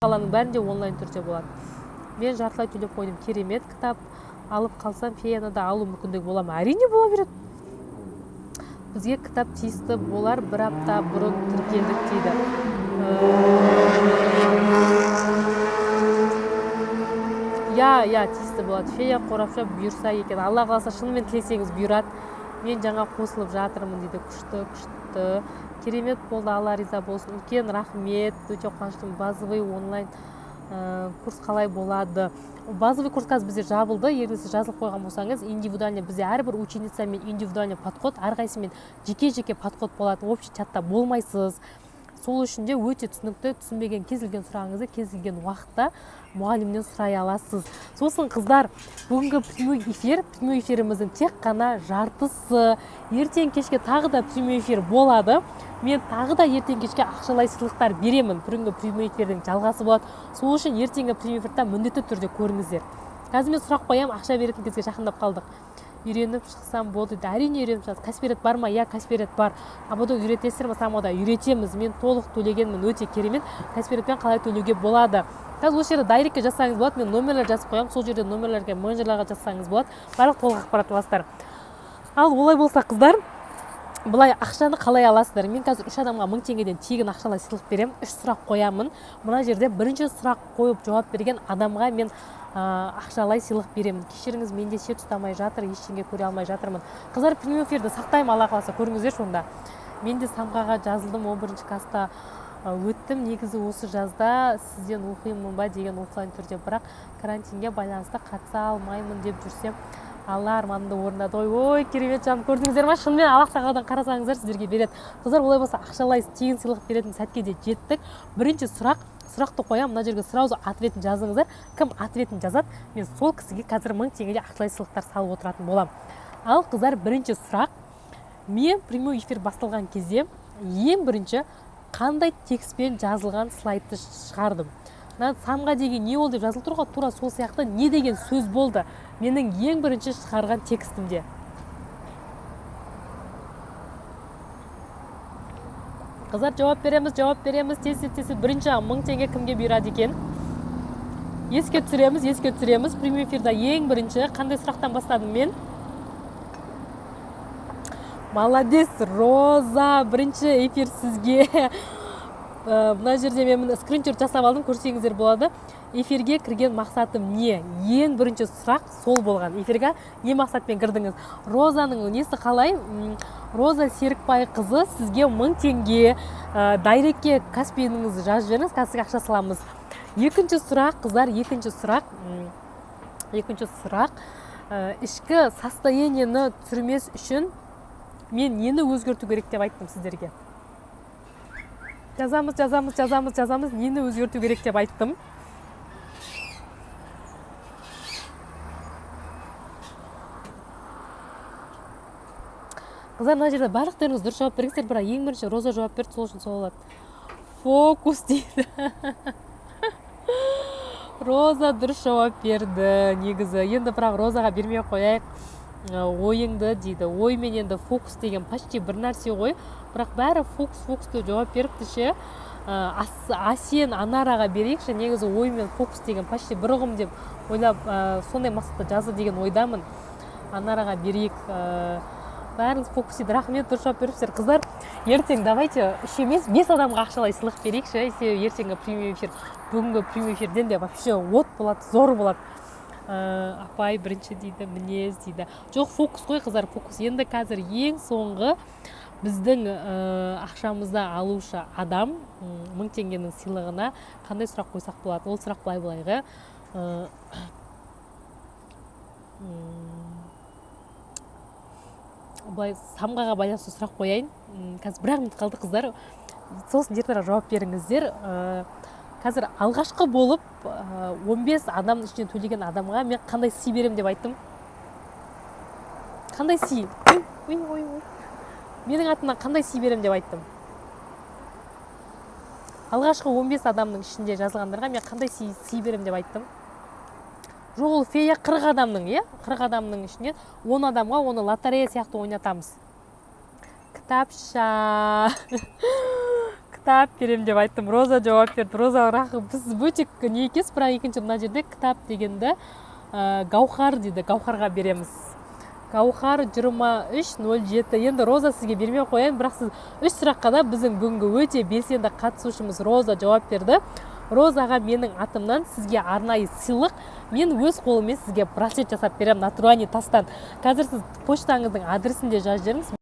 қаланың бәрінде онлайн түрде болады. Мен жартылай төлеп қойдым. Керемет. Кітап алып қалсам, феяны да алу мүмкіндігі бола ма? Әрине, бола береді. Бізге кітап тиісті болар, бір апта бұрын тіркелдік дейді. Иә, тиісті болады. Фея қорапша бұйырса екен. Алла қаласа, шынымен тілесеңіз, бұйырады. Мен жаңа қосылып жатырмын дейді. Күшті, күшті, керемет болды. Алла риза болсын, үлкен рахмет, өте қуаныштымын. Базовый онлайн курс қалай болады? Базовый курс қазір бізде жабылды. Егер сіз жазылып қойған болсаңыз, индивидуальный, бізде әрбір ученицамен индивидуальный подход, әрқайсысымен жеке жеке подход болады, общий чатта болмайсыз. Сол үшін де өте түсінікті, түсінбеген кез келген сұрағыңызды кез келген уақытта мұғалімнен сұрай аласыз. Сосын, қыздар, бүгінгі прямой эфир, прямой эфиріміздің тек қана жартысы. Ертең кешке тағы да прямой эфир болады. Мен тағы да ертең кешке ақшалай сыйлықтар беремін. Бүгінгі прямой эфирдің жалғасы болады. Сол үшін ертеңгі прямой эфирді міндетті түрде көріңіздер. Қазір мен сұрақ қоямын, ақша беретін кезге жақындап қалдық. Үйреніп шықсам болды дейді. Әрине, үйреніп шығасыз. Каспи Ред бар ма? Иә, Каспи Ред бар. Ободок үйретесіздер ма? Самода үйретеміз. Мен толық төлегенмін, өте керемет. Каспи Редпен қалай төлеуге болады? Қазір осы жерде директке жазсаңыз болады, мен номерлер жазып қоямын. Сол жерде номерлерге, менеджерлерге жазсаңыз болады, барлық толық ақпарат аласыздар. Ал олай болса, қыздар, былай, ақшаны қалай аласыздар? Мен қазір үш адамға 1000 теңгеден тегін ақшалай сыйлық беремін. Үш сұрақ қоямын мына жерде. Бірінші сұрақ қойып жауап берген адамға мен ақшалай сыйлық беремін. Кешіріңіз, менде сеть ұстамай жатыр, ештеңе көре алмай жатырмын. Қыздар, прямой эфирді сақтаймын, Алла қаласа, көріңіздерші онда. Мен де самғаға жазылдым, 11 класста өттім. Негізі осы жазда сізден оқимын ба деген, оффлайн түрде, бірақ карантинге байланысты қатыса алмаймын деп жүрсем, Алла арманымды орындады. Ой, ой, керемет, жаным, көрдіңіздер ма? Шынымен Аллах тағаладан қарасаңыздар, сіздерге береді. Қыздар, олай болса, ақшалай тегін сыйлық беретін сәтке де жеттік. Бірінші сұрақ, сұрақты қоямын мына жерге, сразу ответін жазыңыздар. Кім ответін жазады, мен сол кісіге қазір 1000 теңгеде ақшалай сыйлықтар салып отыратын боламын. Ал, қыздар, бірінші сұрақ: мен прямой эфир басталған кезде ең бірінші қандай текстпен жазылған слайдты шығардым? Мына «самға деген не ол» деп жазылып тұр ғой, тура сол сияқты не деген сөз болды менің ең бірінші шығарған текстімде? Қыздар, жауап береміз, жауап береміз, тез, тез, тез. Бірінші 1000 теңге кімге бұйырады екен? Еске түсіреміз, еске түсіреміз. Прямой эфирда ең бірінші қандай сұрақтан бастадым мен? Молодец, Роза, бірінші эфир сізге. Мына жерде мен міне скриншот жасап алдым, көрсеңіздер болады. Эфирге кірген мақсатым не? Ең бірінші сұрақ сол болған: эфирге не мақсатпен кірдіңіз? Розаның несі қалай? Роза Серікбай қызы, сізге 1000 теңге. Директке каспиіңізді жазып жіберіңіз, қазір сізге ақша саламыз. Екінші сұрақ, қыздар, екінші сұрақ. Екінші сұрақ: ішкі состояниені түсірмес үшін мен нені өзгерту керек деп айттым сіздерге? Жазамыз, жазамыз, жазамыз, жазамыз. Нені өзгерту керек деп айттым? Қыздар, мына жерде барлықтарыңыз дұрыс жауап бергіңіздер, бірақ ең бірінші Роза жауап берді, сол үшін сол алады. Фокус дейді. Роза дұрыс жауап берді негізі енді, бірақ Розаға бермей ақ қояйық. Ойыңды дейді. Ой мен енді фокус деген почти бір нәрсе ғой, бірақ бәрі фокус, фокус деп жауап беріпті ше. Асен Анараға берейікші. Негізі ой мен фокус деген почти бір ұғым деп ойлап, сондай мақсатта жазды деген ойдамын. Анараға берейік. Бәріңіз фокус дейді. Рахмет, дұрыс жауап беріпсіздер. Қыздар, ертең давайте үш емес, бес адамға ақшалай сыйлық берейікші, себебі ертеңгі прямой эфир бүгінгі прямой эфирден де вообще от болады, зор болады. Апай, бірінші дейді, мінез дейді. Жоқ, фокус қой, қыздар, фокус. Енді қазір ең соңғы біздің ақшамызды алушы адам, 1000 теңгенің сыйлығына қандай сұрақ қойсақ болады? Ол сұрақ былай былайғы былай, самғаға байланысты сұрақ қояйын. Қазір бір ақ минут қалды, қыздар, сосын ертерек жауап беріңіздер. Қазір алғашқы болып 15 адамның ішінен төлеген адамға мен қандай сый беремін деп айттым? Қандай сый? Ой, ой, ой, ой. Менің атымнан қандай сый беремін деп айттым? Алғашқы 15 адамның ішінде жазылғандарға мен қандай сый беремін деп айттым? Жоқ, ол фея 40 адамның, иә, 40 адамның ішінен 10 адамға оны лотерея сияқты ойнатамыз. Кітапша, кітап беремін деп айттым. Роза жауап берді. Роза, біз өте не екенсіз, бірақ екінші мына жерде кітап дегенді Гаухар дейді. Гаухарға береміз. Гаухар 2307. Енді, Роза, сізге бермей ақ қояйын, бірақ сіз үш сұраққа да, біздің бүгінгі өте белсенді қатысушымыз Роза жауап берді. Розаға менің атымнан сізге арнайы сыйлық, мен өз қолыммен сізге браслет жасап беремін натуральный тастан. Қазір сіз почтаңыздың адресін де жазып жіберіңіз.